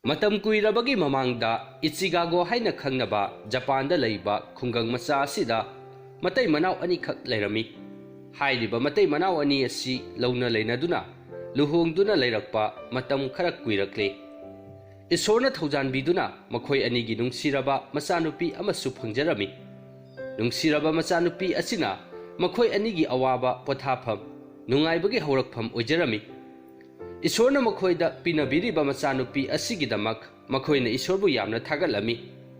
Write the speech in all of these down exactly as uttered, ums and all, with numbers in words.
ꯃꯇꯝ ꯀꯨꯏꯔꯕꯒꯤ ꯃꯃꯥꯡꯗ ꯏꯆꯤꯒꯥꯒꯣ ꯍꯥꯏꯅ ꯈꯪꯅꯕ ꯖꯄꯥꯟꯗ ꯂꯩꯕ ꯈꯨꯡꯒꯪ ꯃꯆꯥ ꯑꯁꯤꯗ ꯃꯇꯩ ꯃꯅꯥꯎ ꯑꯅꯤꯈꯛ ꯂꯩꯔꯝꯃꯤ꯫ ꯍꯥꯏꯔꯤꯕ ꯃꯇꯩ ꯃꯅꯥꯎ ꯑꯅꯤ ꯑꯁꯤ ꯂꯧꯅ ꯂꯩꯅꯗꯨꯅ ꯂꯨꯍꯣꯡꯗꯨꯅ ꯂꯩꯔꯛꯄ ꯃꯇꯝ ꯈꯔ ꯀꯨꯏꯔꯛꯂꯦ꯫ ꯏꯁꯣꯔꯅ ꯊꯧꯖꯥꯟꯕꯤꯗꯨꯅ ꯃꯈꯣꯏ ꯑꯅꯤꯒꯤ ꯅꯨꯡꯁꯤꯔꯕ ꯃꯆꯥꯅꯨꯄꯤ ꯑꯃꯁꯨ ꯐꯪꯖꯔꯝꯃꯤ꯫ ꯅꯨꯡꯁꯤꯔꯕ ꯃꯆꯥꯅꯨꯄꯤ ꯑꯁꯤꯅ ꯃꯈꯣꯏ ꯑꯅꯤꯒꯤ ꯑꯋꯥꯕ ꯄꯣꯊꯥꯐꯝ, ꯅꯨꯡꯉꯥꯏꯕꯒꯤ ꯍꯧꯔꯛꯐꯝ ꯑꯣꯏꯖꯔꯝꯃꯤ꯫ ꯏꯁꯣꯔꯅ ꯃꯈꯣꯏꯗ ꯄꯤꯅꯕꯤꯔꯤꯕ ꯃꯆꯥꯅꯨꯄꯤ ꯑꯁꯤꯒꯤꯗꯃꯛ ꯃꯈꯣꯏꯅ ꯏꯁꯣꯔꯕꯨ ꯌꯥꯝꯅ ꯊꯥꯒꯠꯂꯝꯃꯤ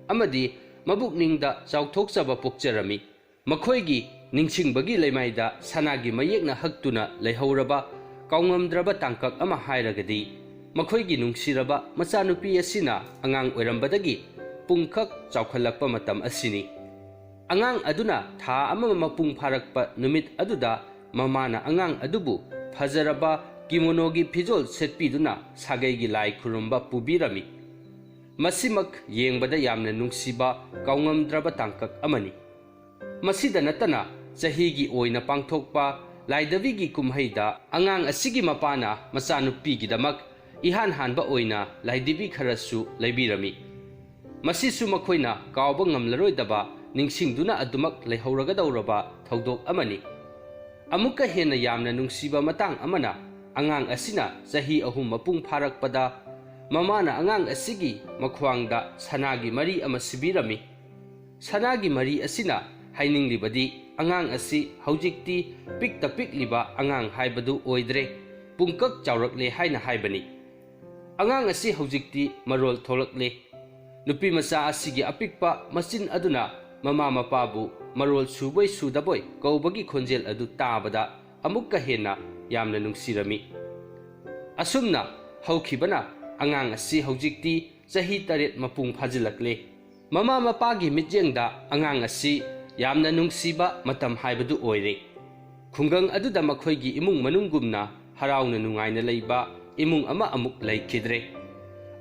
ꯑꯃꯗꯤ ꯃꯕꯨꯛꯅꯤꯡꯗ ꯆꯥꯎꯊꯣꯛꯆꯕ ꯄꯣꯛꯆꯔꯝꯃꯤ꯫ ꯃꯈꯣꯏꯒꯤ ꯅꯤꯡꯁꯤꯡꯕꯒꯤ ꯂꯩꯃꯥꯏꯗ ꯁꯅꯥꯒꯤ ꯃꯌꯦꯛꯅ ꯍꯛꯇꯨꯅ ꯂꯩꯍꯧꯔꯕ ꯀꯥꯎꯉꯝꯗ꯭ꯔꯕ ꯇꯥꯡꯀꯛ ꯑꯃ ꯍꯥꯏꯔꯒꯗꯤ, ꯃꯈꯣꯏꯒꯤ ꯅꯨꯡꯁꯤꯔꯕ ꯃꯆꯥꯅꯨꯄꯤ ꯑꯁꯤꯅ ꯑꯉꯥꯡ ꯑꯣꯏꯔꯝꯕꯗꯒꯤ ꯄꯨꯡꯈꯛ ꯆꯥꯎꯈꯠꯂꯛꯄ ꯃꯇꯝ ꯑꯁꯤꯅꯤ꯫ ꯑꯉꯥꯡ ꯑꯗꯨꯅ ꯊꯥ ꯑꯃ ꯃꯄꯨꯡ ꯐꯥꯔꯛꯄ ꯅꯨꯃꯤꯠ ꯑꯗꯨꯗ ꯃꯃꯥꯅ ꯑꯉꯥꯡ ꯑꯗꯨꯕꯨ ꯐꯖꯔꯕ ꯀꯤꯃꯣꯅꯣꯒꯤ ꯐꯤꯖꯣꯜ ꯁꯦꯠꯄꯤꯗꯨꯅ ꯁꯥꯒꯩꯒꯤ ꯂꯥꯏ ꯈꯨꯔꯨꯝꯕ ꯄꯨꯕꯤꯔꯝꯃꯤ꯫ ꯃꯁꯤꯃꯛ ꯌꯦꯡꯕꯗ ꯌꯥꯝꯅ ꯅꯨꯡꯁꯤꯕ, ꯀꯥꯎꯉꯝꯗ꯭ꯔꯕ ꯇꯥꯡꯀꯛ ꯑꯃꯅꯤ꯫ ꯃꯁꯤꯗ ꯅꯠꯇꯅ, ꯆꯍꯤꯒꯤ ꯑꯣꯏꯅ ꯄꯥꯡꯊꯣꯛꯄ ꯂꯥꯏꯗꯕꯤꯒꯤ ꯀꯨꯝꯍꯩꯗ ꯑꯉꯥꯡ ꯑꯁꯤꯒꯤ ꯃꯄꯥꯅ ꯃꯆꯥꯅꯨꯄꯤꯒꯤꯗꯃꯛ ꯏꯍꯥꯟ ꯍꯥꯟꯕ ꯑꯣꯏꯅ ꯂꯥꯏꯗꯤꯕꯤ ꯈꯔꯁꯨ ꯂꯩꯕꯤꯔꯝꯃꯤ꯫ ꯃꯁꯤꯁꯨ ꯃꯈꯣꯏꯅ ꯀꯥꯎꯕ ꯉꯝꯂꯔꯣꯏꯗꯕ, ꯅꯤꯡꯁꯤꯡꯗꯨꯅ ꯑꯗꯨꯃꯛ ꯂꯩꯍꯧꯔꯒꯗꯧꯔꯕ ꯊꯧꯗꯣꯛ ꯑꯃꯅꯤ꯫ ꯑꯃꯨꯛꯀ ꯍꯦꯟꯅ ꯌꯥꯝꯅ ꯅꯨꯡꯁꯤꯕ ꯃꯇꯥꯡ ꯑꯃꯅ, ꯑꯉꯥꯡ ꯑꯁꯤꯅ ꯆꯍꯤ ꯑꯍꯨꯝ ꯃꯄꯨꯡ ꯐꯥꯔꯛꯄꯗ ꯃꯃꯥꯅ ꯑꯉꯥꯡ ꯑꯁꯤꯒꯤ ꯃꯈ꯭ꯋꯥꯡꯗ ꯁꯅꯥꯒꯤ ꯃꯔꯤ ꯑꯃ ꯁꯤꯕꯤꯔꯝꯃꯤ꯫ ꯁꯅꯥꯒꯤ ꯃꯔꯤ ꯑꯁꯤꯅ ꯍꯥꯏꯅꯤꯡꯂꯤꯕꯗꯤ, ꯑꯉꯥꯡ ꯑꯁꯤ ꯍꯧꯖꯤꯛꯇꯤ ꯄꯤꯛꯇ ꯄꯤꯛꯂꯤꯕ ꯑꯉꯥꯡ ꯍꯥꯏꯕꯗꯨ ꯑꯣꯏꯗ꯭ꯔꯦ, ꯄꯨꯡꯀꯛ ꯆꯥꯎꯔꯛꯂꯦ ꯍꯥꯏꯅ ꯍꯥꯏꯕꯅꯤ꯫ ꯑꯉꯥꯡ ꯑꯁꯤ ꯍꯧꯖꯤꯛꯇꯤ ꯃꯔꯣꯜ ꯊꯣꯛꯂꯛꯂꯦ꯫ ꯅꯨꯄꯤ ꯃꯆꯥ ꯑꯁꯤꯒꯤ ꯑꯄꯤꯛꯄ ꯃꯆꯤꯟ ꯑꯗꯨꯅ ꯃꯃꯥ ꯃꯄꯥꯕꯨ ꯃꯔꯣꯜ ꯁꯨꯕꯣꯏ ꯁꯨꯗꯕꯣꯏ ꯀꯧꯕꯒꯤ ꯈꯣꯟꯖꯦꯜ ꯑꯗꯨ ꯇꯥꯕꯗ ꯑꯃꯨꯛꯀ ꯍꯦꯟꯅ ꯌꯥꯝꯅ ꯅꯨꯡꯁꯤꯔꯝꯃꯤ꯫ ꯑꯁꯨꯝꯅ ꯍꯧꯈꯤꯕꯅ ꯑꯉꯥꯡ ꯑꯁꯤ ꯍꯧꯖꯤꯛꯇꯤ ꯆꯍꯤ ꯇꯔꯦꯠ ꯃꯄꯨꯡ ꯐꯥꯖꯤꯜꯂꯛꯂꯦ꯫ ꯃꯃꯥ ꯃꯄꯥꯒꯤ ꯃꯤꯠꯌꯦꯡꯗ ꯑꯉꯥꯡ ꯑꯁꯤ ꯌꯥꯝꯅ ꯅꯨꯡꯁꯤꯕ ꯃꯇꯝ ꯍꯥꯏꯕꯗꯨ ꯑꯣꯏꯔꯦ꯫ ꯈꯨꯡꯒꯪ ꯑꯗꯨꯗ ꯃꯈꯣꯏꯒꯤ ꯏꯃꯨꯡ ꯃꯅꯨꯡꯒꯨꯝꯅ ꯍꯔꯥꯎꯅ ꯅꯨꯡꯉꯥꯏꯅ ꯂꯩꯕ ꯏꯃꯨꯡ ꯑꯃ ꯑꯃꯨꯛ ꯂꯩꯈꯤꯗ꯭ꯔꯦ꯫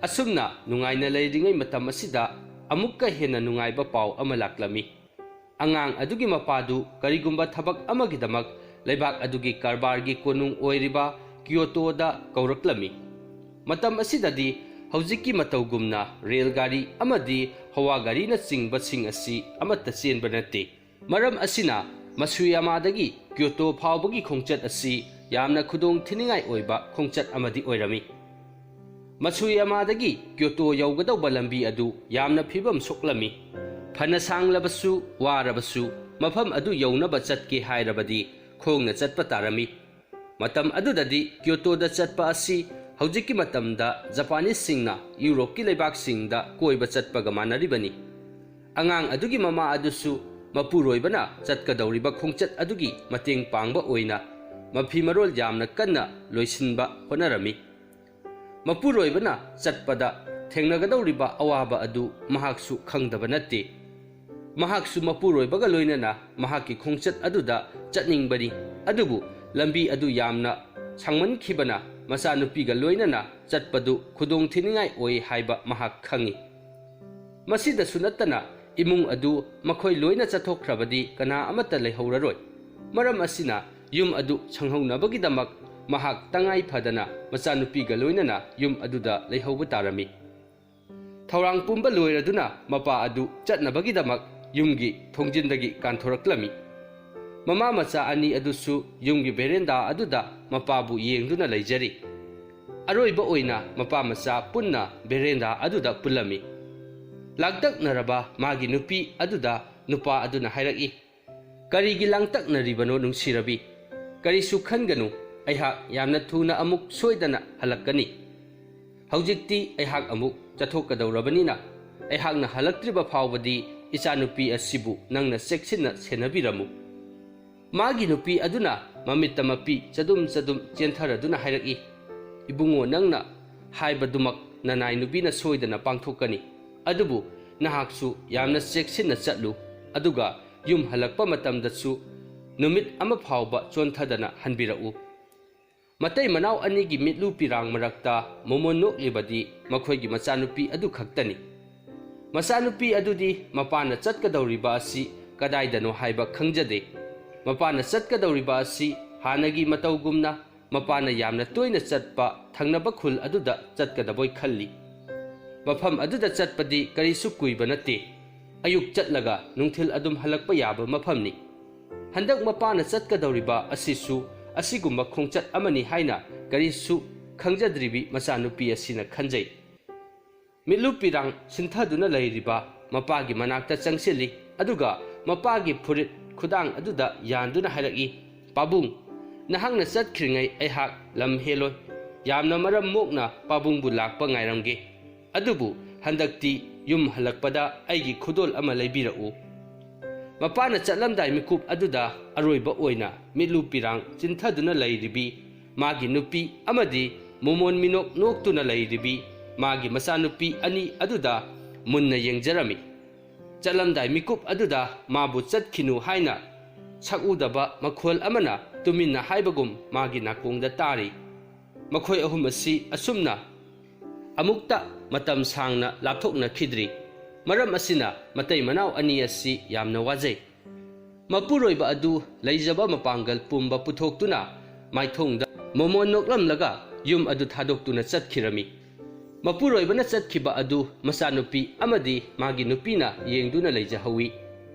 ꯑꯁꯨꯝꯅ ꯅꯨꯡꯉꯥꯏꯅ ꯂꯩꯔꯤꯉꯩ ꯃꯇꯝ ꯑꯁꯤꯗ ꯑꯃꯨꯛꯀ ꯍꯦꯟꯅ ꯅꯨꯡꯉꯥꯏꯕ ꯄꯥꯎ ꯑꯃ ꯂꯥꯛꯂꯝꯃꯤ꯫ ꯑꯉꯥꯡ ꯑꯗꯨꯒꯤ ꯃꯄꯥꯗꯨ ꯀꯔꯤꯒꯨꯝꯕ ꯊꯕꯛ ꯑꯃꯒꯤꯗꯃꯛ ꯂꯩꯕꯥꯛ ꯑꯗꯨꯒꯤ ꯀꯔꯕꯥꯔꯒꯤ ꯀꯣꯅꯨꯡ ꯑꯣꯏꯔꯤꯕ ꯀꯤꯌꯣꯇꯣꯗ ꯀꯧꯔꯛꯂꯝꯃꯤ꯫ ꯃꯇꯝ ꯑꯁꯤꯗꯗꯤ ꯍꯧꯖꯤꯛꯀꯤ ꯃꯇꯧꯒꯨꯝꯅ ꯔꯦꯜ ꯒꯥꯔꯤ ꯑꯃꯗꯤ ꯍꯋꯥ ꯒꯥꯔꯤꯅꯆꯤꯡꯕꯁꯤꯡ ꯑꯁꯤ ꯑꯃꯠꯇ ꯆꯦꯟꯕ ꯅꯠꯇꯦ꯫ ꯃꯔꯝ ꯑꯁꯤꯅ ꯃꯁꯨꯌꯥꯃꯥꯗꯒꯤ ꯀ꯭ꯌꯣꯇꯣ ꯐꯥꯎꯕꯒꯤ ꯈꯣꯡꯆꯠ ꯑꯁꯤ ꯌꯥꯝꯅ ꯈꯨꯗꯣꯡ ꯊꯤꯅꯤꯡꯉꯥꯏ ꯑꯣꯏꯕ ꯈꯣꯡꯆꯠ ꯑꯃꯗꯤ ꯑꯣꯏꯔꯝꯃꯤ꯫ ꯃꯁꯨꯌꯥꯃꯥꯗꯒꯤ ꯀ꯭ꯌꯣꯇꯣ ꯌꯧꯒꯗꯧꯕ ꯂꯝꯕꯤ ꯑꯗꯨ ꯌꯥꯝꯅ ꯐꯤꯕꯝ ꯁꯣꯛꯂꯝꯃꯤ꯫ ꯐꯅ ꯁꯥꯡꯂꯕꯁꯨ ꯋꯥꯔꯕꯁꯨ ꯃꯐꯝ ꯑꯗꯨ ꯌꯧꯅꯕ ꯆꯠꯀꯦ ꯍꯥꯏꯔꯕꯗꯤ ꯈꯣꯡꯅ ꯆꯠꯄ ꯇꯥꯔꯝꯃꯤ꯫ ꯃꯇꯝ ꯑꯗꯨꯗꯗꯤ ꯀ꯭ꯌꯣꯇꯣꯗ ꯆꯠꯄ ꯑꯁꯤ ꯍꯧꯖꯤꯛꯀꯤ ꯃꯇꯝꯗ ꯖꯄꯥꯅꯤꯁꯁꯤꯡꯅ ꯌꯨꯔꯣꯞꯀꯤ ꯂꯩꯕꯥꯛꯁꯤꯡꯗ ꯀꯣꯏꯕ ꯆꯠꯄꯒ ꯃꯥꯟꯅꯔꯤꯕꯅꯤ꯫ ꯑꯉꯥꯡ ꯑꯗꯨꯒꯤ ꯃꯃꯥ ꯑꯗꯨꯁꯨ ꯃꯄꯨꯔꯣꯏꯕꯅ ꯆꯠꯀꯗꯧꯔꯤꯕ ꯈꯣꯡꯆꯠ ꯑꯗꯨꯒꯤ ꯃꯇꯦꯡ ꯄꯥꯡꯕ ꯑꯣꯏꯅ ꯃꯐꯤ ꯃꯔꯣꯜ ꯌꯥꯝꯅ ꯀꯟꯅ ꯂꯣꯏꯁꯤꯟꯕ ꯍꯣꯠꯅꯔꯝꯃꯤ꯫ ꯃꯄꯨꯔꯣꯏꯕꯅ ꯆꯠꯄꯗ ꯊꯦꯡꯅꯒꯗꯧꯔꯤꯕ ꯑꯋꯥꯕ ꯑꯗꯨ ꯃꯍꯥꯛꯁꯨ ꯈꯪꯗꯕ ꯅꯠꯇꯦ꯫ ꯃꯍꯥꯛꯁꯨ ꯃꯄꯨꯔꯣꯏꯕꯒ ꯂꯣꯏꯅꯅ ꯃꯍꯥꯛꯀꯤ ꯈꯣꯡꯆꯠ ꯑꯗꯨꯗ ꯆꯠꯅꯤꯡꯕꯅꯤ, ꯑꯗꯨꯕꯨ ꯂꯝꯕꯤ ꯑꯗꯨ ꯌꯥꯝꯅ ꯁꯥꯡꯃꯟꯈꯤꯕꯅ ꯃꯆꯥꯅꯨꯄꯤꯒ ꯂꯣꯏꯅꯅ ꯆꯠꯄꯗꯨ ꯈꯨꯗꯣꯡ ꯊꯤꯅꯤꯡꯉꯥꯏ ꯑꯣꯏ ꯍꯥꯏꯕ ꯃꯍꯥꯛ ꯈꯪꯏ꯫ ꯃꯁꯤꯗꯁꯨ ꯅꯠꯇꯅ ꯏꯃꯨꯡ ꯑꯗꯨ ꯃꯈꯣꯏ ꯂꯣꯏꯅ ꯆꯠꯊꯣꯛꯈ꯭ꯔꯕꯗꯤ ꯀꯅꯥ ꯑꯃꯠꯇ ꯂꯩꯍꯧꯔꯔꯣꯏ꯫ ꯃꯔꯝ ꯑꯁꯤꯅ ꯌꯨꯝ ꯑꯗꯨ ꯁꯪꯍꯧꯅꯕꯒꯤꯗꯃꯛ ꯃꯍꯥꯛ ꯇꯉꯥꯏ ꯐꯗꯅ ꯃꯆꯥꯅꯨꯄꯤꯒ ꯂꯣꯏꯅꯅ ꯌꯨꯝ ꯑꯗꯨꯗ ꯂꯩꯍꯧꯕ ꯇꯥꯔꯝꯃꯤ꯫ ꯊꯧꯔꯥꯡ ꯄꯨꯝꯕ ꯂꯣꯏꯔꯗꯨꯅ ꯃꯄꯥ ꯑꯗꯨ ꯆꯠꯅꯕꯒꯤꯗꯃꯛ ꯌꯨꯝꯒꯤ ꯊꯣꯡꯖꯤꯟꯗꯒꯤ ꯀꯥꯟꯊꯣꯔꯛꯂꯝꯃꯤ꯫ ꯃꯃꯥ ꯃꯆꯥ ꯑꯅꯤ ꯑꯗꯨꯁꯨ ꯌꯨꯝꯒꯤ ꯚꯦꯔꯦꯟꯗꯥ ꯑꯗꯨꯗ ꯃꯄꯥꯕꯨ ꯌꯦꯡꯗꯨꯅ ꯂꯩꯖꯔꯤ꯫ ꯑꯔꯣꯏꯕ ꯑꯣꯏꯅ ꯃꯄꯥ ꯃꯆꯥ ꯄꯨꯟꯅ ꯚꯦꯔꯦꯟꯗꯥ ꯑꯗꯨꯗ ꯄꯨꯜꯂꯝꯃꯤ꯫ ꯂꯥꯡꯇꯛꯅꯔꯕ ꯃꯥꯒꯤ ꯅꯨꯄꯤ ꯑꯗꯨꯗ ꯅꯨꯄꯥ ꯑꯗꯨꯅ ꯍꯥꯏꯔꯛꯏ, "ꯀꯔꯤꯒꯤ ꯂꯥꯡꯇꯛꯅꯔꯤꯕꯅꯣ ꯅꯨꯡꯁꯤꯔꯕꯤ? ꯀꯔꯤꯁꯨ ꯈꯟꯒꯅꯨ, ꯑꯩꯍꯥꯛ ꯌꯥꯝꯅ ꯊꯨꯅ ꯑꯃꯨꯛ ꯁꯣꯏꯗꯅ ꯍꯜꯂꯛꯀꯅꯤ꯫ ꯍꯧꯖꯤꯛꯇꯤ ꯑꯩꯍꯥꯛ ꯑꯃꯨꯛ ꯆꯠꯊꯣꯛꯀꯗꯧꯔꯕꯅꯤꯅ ꯑꯩꯍꯥꯛꯅ ꯍꯜꯂꯛꯇ꯭ꯔꯤꯕ ꯐꯥꯎꯕꯗꯤ ꯏꯆꯥꯅꯨꯄꯤ ꯑꯁꯤꯕꯨ ꯅꯪꯅ ꯆꯦꯛꯁꯤꯟꯅ ꯁꯦꯟꯅꯕꯤꯔꯝꯃꯨ꯫" ꯃꯥꯒꯤ ꯅꯨꯄꯤ ꯑꯗꯨꯅ ꯃꯃꯤꯠꯇ ꯃꯄꯤ ꯆꯗꯨꯝ ꯆꯗꯨꯝ ꯆꯦꯟꯊꯔꯗꯨꯅ ꯍꯥꯏꯔꯛꯏ, "ꯏꯕꯨꯡꯉꯣ, ꯅꯪꯅ ꯍꯥꯏꯕꯗꯨꯃꯛ ꯅꯅꯥꯏ ꯅꯨꯄꯤꯅ ꯁꯣꯏꯗꯅ ꯄꯥꯡꯊꯣꯛꯀꯅꯤ꯫ ꯑꯗꯨꯕꯨ ꯅꯍꯥꯛꯁꯨ ꯌꯥꯝꯅ ꯆꯦꯛꯁꯤꯟꯅ ꯆꯠꯂꯨ, ꯑꯗꯨꯒ ꯌꯨꯝ ꯍꯜꯂꯛꯄ ꯃꯇꯝꯗꯁꯨ ꯅꯨꯃꯤꯠ ꯑꯃ ꯐꯥꯎꯕ ꯆꯣꯟꯊꯗꯅ ꯍꯟꯕꯤꯔꯛꯎ꯫" ꯃꯇꯩ ꯃꯅꯥꯎ ꯑꯅꯤꯒꯤ ꯃꯤꯠꯂꯨ ꯄꯤꯔꯥꯡ ꯃꯔꯛꯇ ꯃꯣꯃꯣꯟ ꯅꯣꯛꯂꯤꯕꯗꯤ ꯃꯈꯣꯏꯒꯤ ꯃꯆꯥꯅꯨꯄꯤ ꯑꯗꯨ ꯈꯛꯇꯅꯤ꯫ ꯃꯆꯥꯅꯨꯄꯤ ꯑꯗꯨꯗꯤ ꯃꯄꯥꯅ ꯆꯠꯀꯗꯧꯔꯤꯕ ꯑꯁꯤ ꯀꯗꯥꯏꯗꯅꯣ ꯍꯥꯏꯕ ꯈꯪꯖꯗꯦ꯫ ꯃꯄꯥꯅ ꯆꯠꯀꯗꯧꯔꯤꯕ ꯑꯁꯤ ꯍꯥꯟꯅꯒꯤ ꯃꯇꯧꯒꯨꯝꯅ ꯃꯄꯥꯅ ꯌꯥꯝꯅ ꯇꯣꯏꯅ ꯆꯠꯄ ꯊꯪꯅꯕ ꯈꯨꯜ ꯑꯗꯨꯗ ꯆꯠꯀꯗꯕꯣꯏ ꯈꯜꯂꯤ꯫ ꯃꯐꯝ ꯑꯗꯨꯗ ꯆꯠꯄꯗꯤ ꯀꯔꯤꯁꯨ ꯀꯨꯏꯕ ꯅꯠꯇꯦ꯫ ꯑꯌꯨꯛ ꯆꯠꯂꯒ ꯅꯨꯡꯊꯤꯜ ꯑꯗꯨꯝ ꯍꯜꯂꯛꯄ ꯌꯥꯕ ꯃꯐꯝꯅꯤ꯫ ꯍꯟꯗꯛ ꯃꯄꯥꯅ ꯆꯠꯀꯗꯧꯔꯤꯕ ꯑꯁꯤꯁꯨ ꯑꯁꯤꯒꯨꯝꯕ ꯈꯣꯡꯆꯠ ꯑꯃꯅꯤ ꯍꯥꯏꯅ ꯀꯔꯤꯁꯨ ꯈꯪꯖꯗ꯭ꯔꯤꯕꯤ ꯃꯆꯥꯅꯨꯄꯤ ꯑꯁꯤꯅ ꯈꯟꯖꯩ꯫ ꯃꯤꯠꯂꯨ ꯄꯤꯔꯥꯡ ꯆꯤꯟꯊꯗꯨꯅ ꯂꯩꯔꯤꯕ ꯃꯄꯥꯒꯤ ꯃꯅꯥꯛꯇ ꯆꯪꯁꯤꯜꯂꯤ, ꯑꯗꯨꯒ ꯃꯄꯥꯒꯤ ꯐꯨꯔꯤꯠ ꯈꯨꯗꯥꯡ ꯑꯗꯨꯗ ꯌꯥꯟꯗꯨꯅ ꯍꯥꯏꯔꯛꯏ, "ꯄꯥꯕꯨꯡ, ꯅꯍꯥꯛꯅ ꯆꯠꯈ꯭ꯔꯤꯉꯩ ꯑꯩꯍꯥꯛ ꯂꯝ ꯍꯦꯜꯂꯣꯏ꯫ ꯌꯥꯝꯅ ꯃꯔꯝ ꯃꯣꯛꯅ ꯄꯥꯕꯨꯡꯕꯨ ꯂꯥꯛꯄ ꯉꯥꯏꯔꯝꯒꯦ꯫ ꯑꯗꯨꯕꯨ ꯍꯟꯗꯛꯇꯤ ꯌꯨꯝ ꯍꯜꯂꯛꯄꯗ ꯑꯩꯒꯤ ꯈꯨꯗꯣꯜ ꯑꯃ ꯂꯩꯕꯤꯔꯛꯎ"꯫ ꯃꯄꯥꯅ ꯆꯠꯂꯝꯗꯥꯏ ꯃꯤꯀꯨꯞ ꯑꯗꯨꯗ ꯑꯔꯣꯏꯕ ꯑꯣꯏꯅ ꯃꯤꯠꯂꯨ ꯄꯤꯔꯥꯡ ꯆꯤꯟꯊꯗꯨꯅ ꯂꯩꯔꯤꯕꯤ ꯃꯥꯒꯤ ꯅꯨꯄꯤ ꯑꯃꯗꯤ ꯃꯣꯃꯣꯟ ꯃꯤꯅꯣꯛ ꯅꯣꯛꯇꯨꯅ ꯂꯩꯔꯤꯕꯤ ꯃꯥꯒꯤ ꯃꯆꯥꯅꯨꯄꯤ ꯑꯅꯤ ꯑꯗꯨꯗ ꯃꯨꯟꯅ ꯌꯦꯡꯖꯔꯝꯃꯤ꯫ ꯆꯠꯂꯝꯗꯥꯏ ꯃꯤꯀꯨꯞ ꯑꯗꯨꯗ ꯃꯥꯕꯨ "ꯆꯠꯈꯤꯅꯨ" ꯍꯥꯏꯅ ꯁꯛꯎꯗꯕ ꯃꯈꯣꯜ ꯑꯃꯅ ꯇꯨꯃꯤꯟꯅ ꯍꯥꯏꯕꯒꯨꯝ ꯃꯥꯒꯤ ꯅꯥꯀꯣꯡꯗ ꯇꯥꯔꯤ꯫ ꯃꯈꯣꯏ ꯑꯍꯨꯝ ꯑꯁꯤ ꯑꯁꯨꯝꯅ ꯑꯃꯨꯛꯇ ꯃꯇꯝ ꯁꯥꯡꯅ ꯂꯥꯞꯊꯣꯛꯅꯈꯤꯗ꯭ꯔꯤ꯫ ꯃꯔꯝ ꯑꯁꯤꯅ ꯃꯇꯩ ꯃꯅꯥꯎ ꯑꯅꯤ ꯑꯁꯤ ꯌꯥꯝꯅ ꯋꯥꯖꯩ꯫ ꯃꯄꯨꯔꯣꯏꯕ ꯑꯗꯨ ꯂꯩꯖꯕ ꯃꯄꯥꯡꯒꯜ ꯄꯨꯝꯕ ꯄꯨꯊꯣꯛꯇꯨꯅ ꯃꯥꯏꯊꯣꯡꯗ ꯃꯣꯃꯣꯟ ꯅꯣꯛꯂꯝꯂꯒ ꯌꯨꯝ ꯑꯗꯨ ꯊꯥꯗꯣꯛꯇꯨꯅ ꯆꯠꯈꯤꯔꯝꯃꯤ꯫ ꯃꯄꯨꯔꯣꯏꯕꯅ ꯆꯠꯈꯤꯕ ꯑꯗꯨ ꯃꯆꯥꯅꯨꯄꯤ ꯑꯃꯗꯤ ꯃꯥꯒꯤ ꯅꯨꯄꯤꯅ ꯌꯦꯡꯗꯨꯅ ꯂꯩꯖꯍꯧꯏ꯫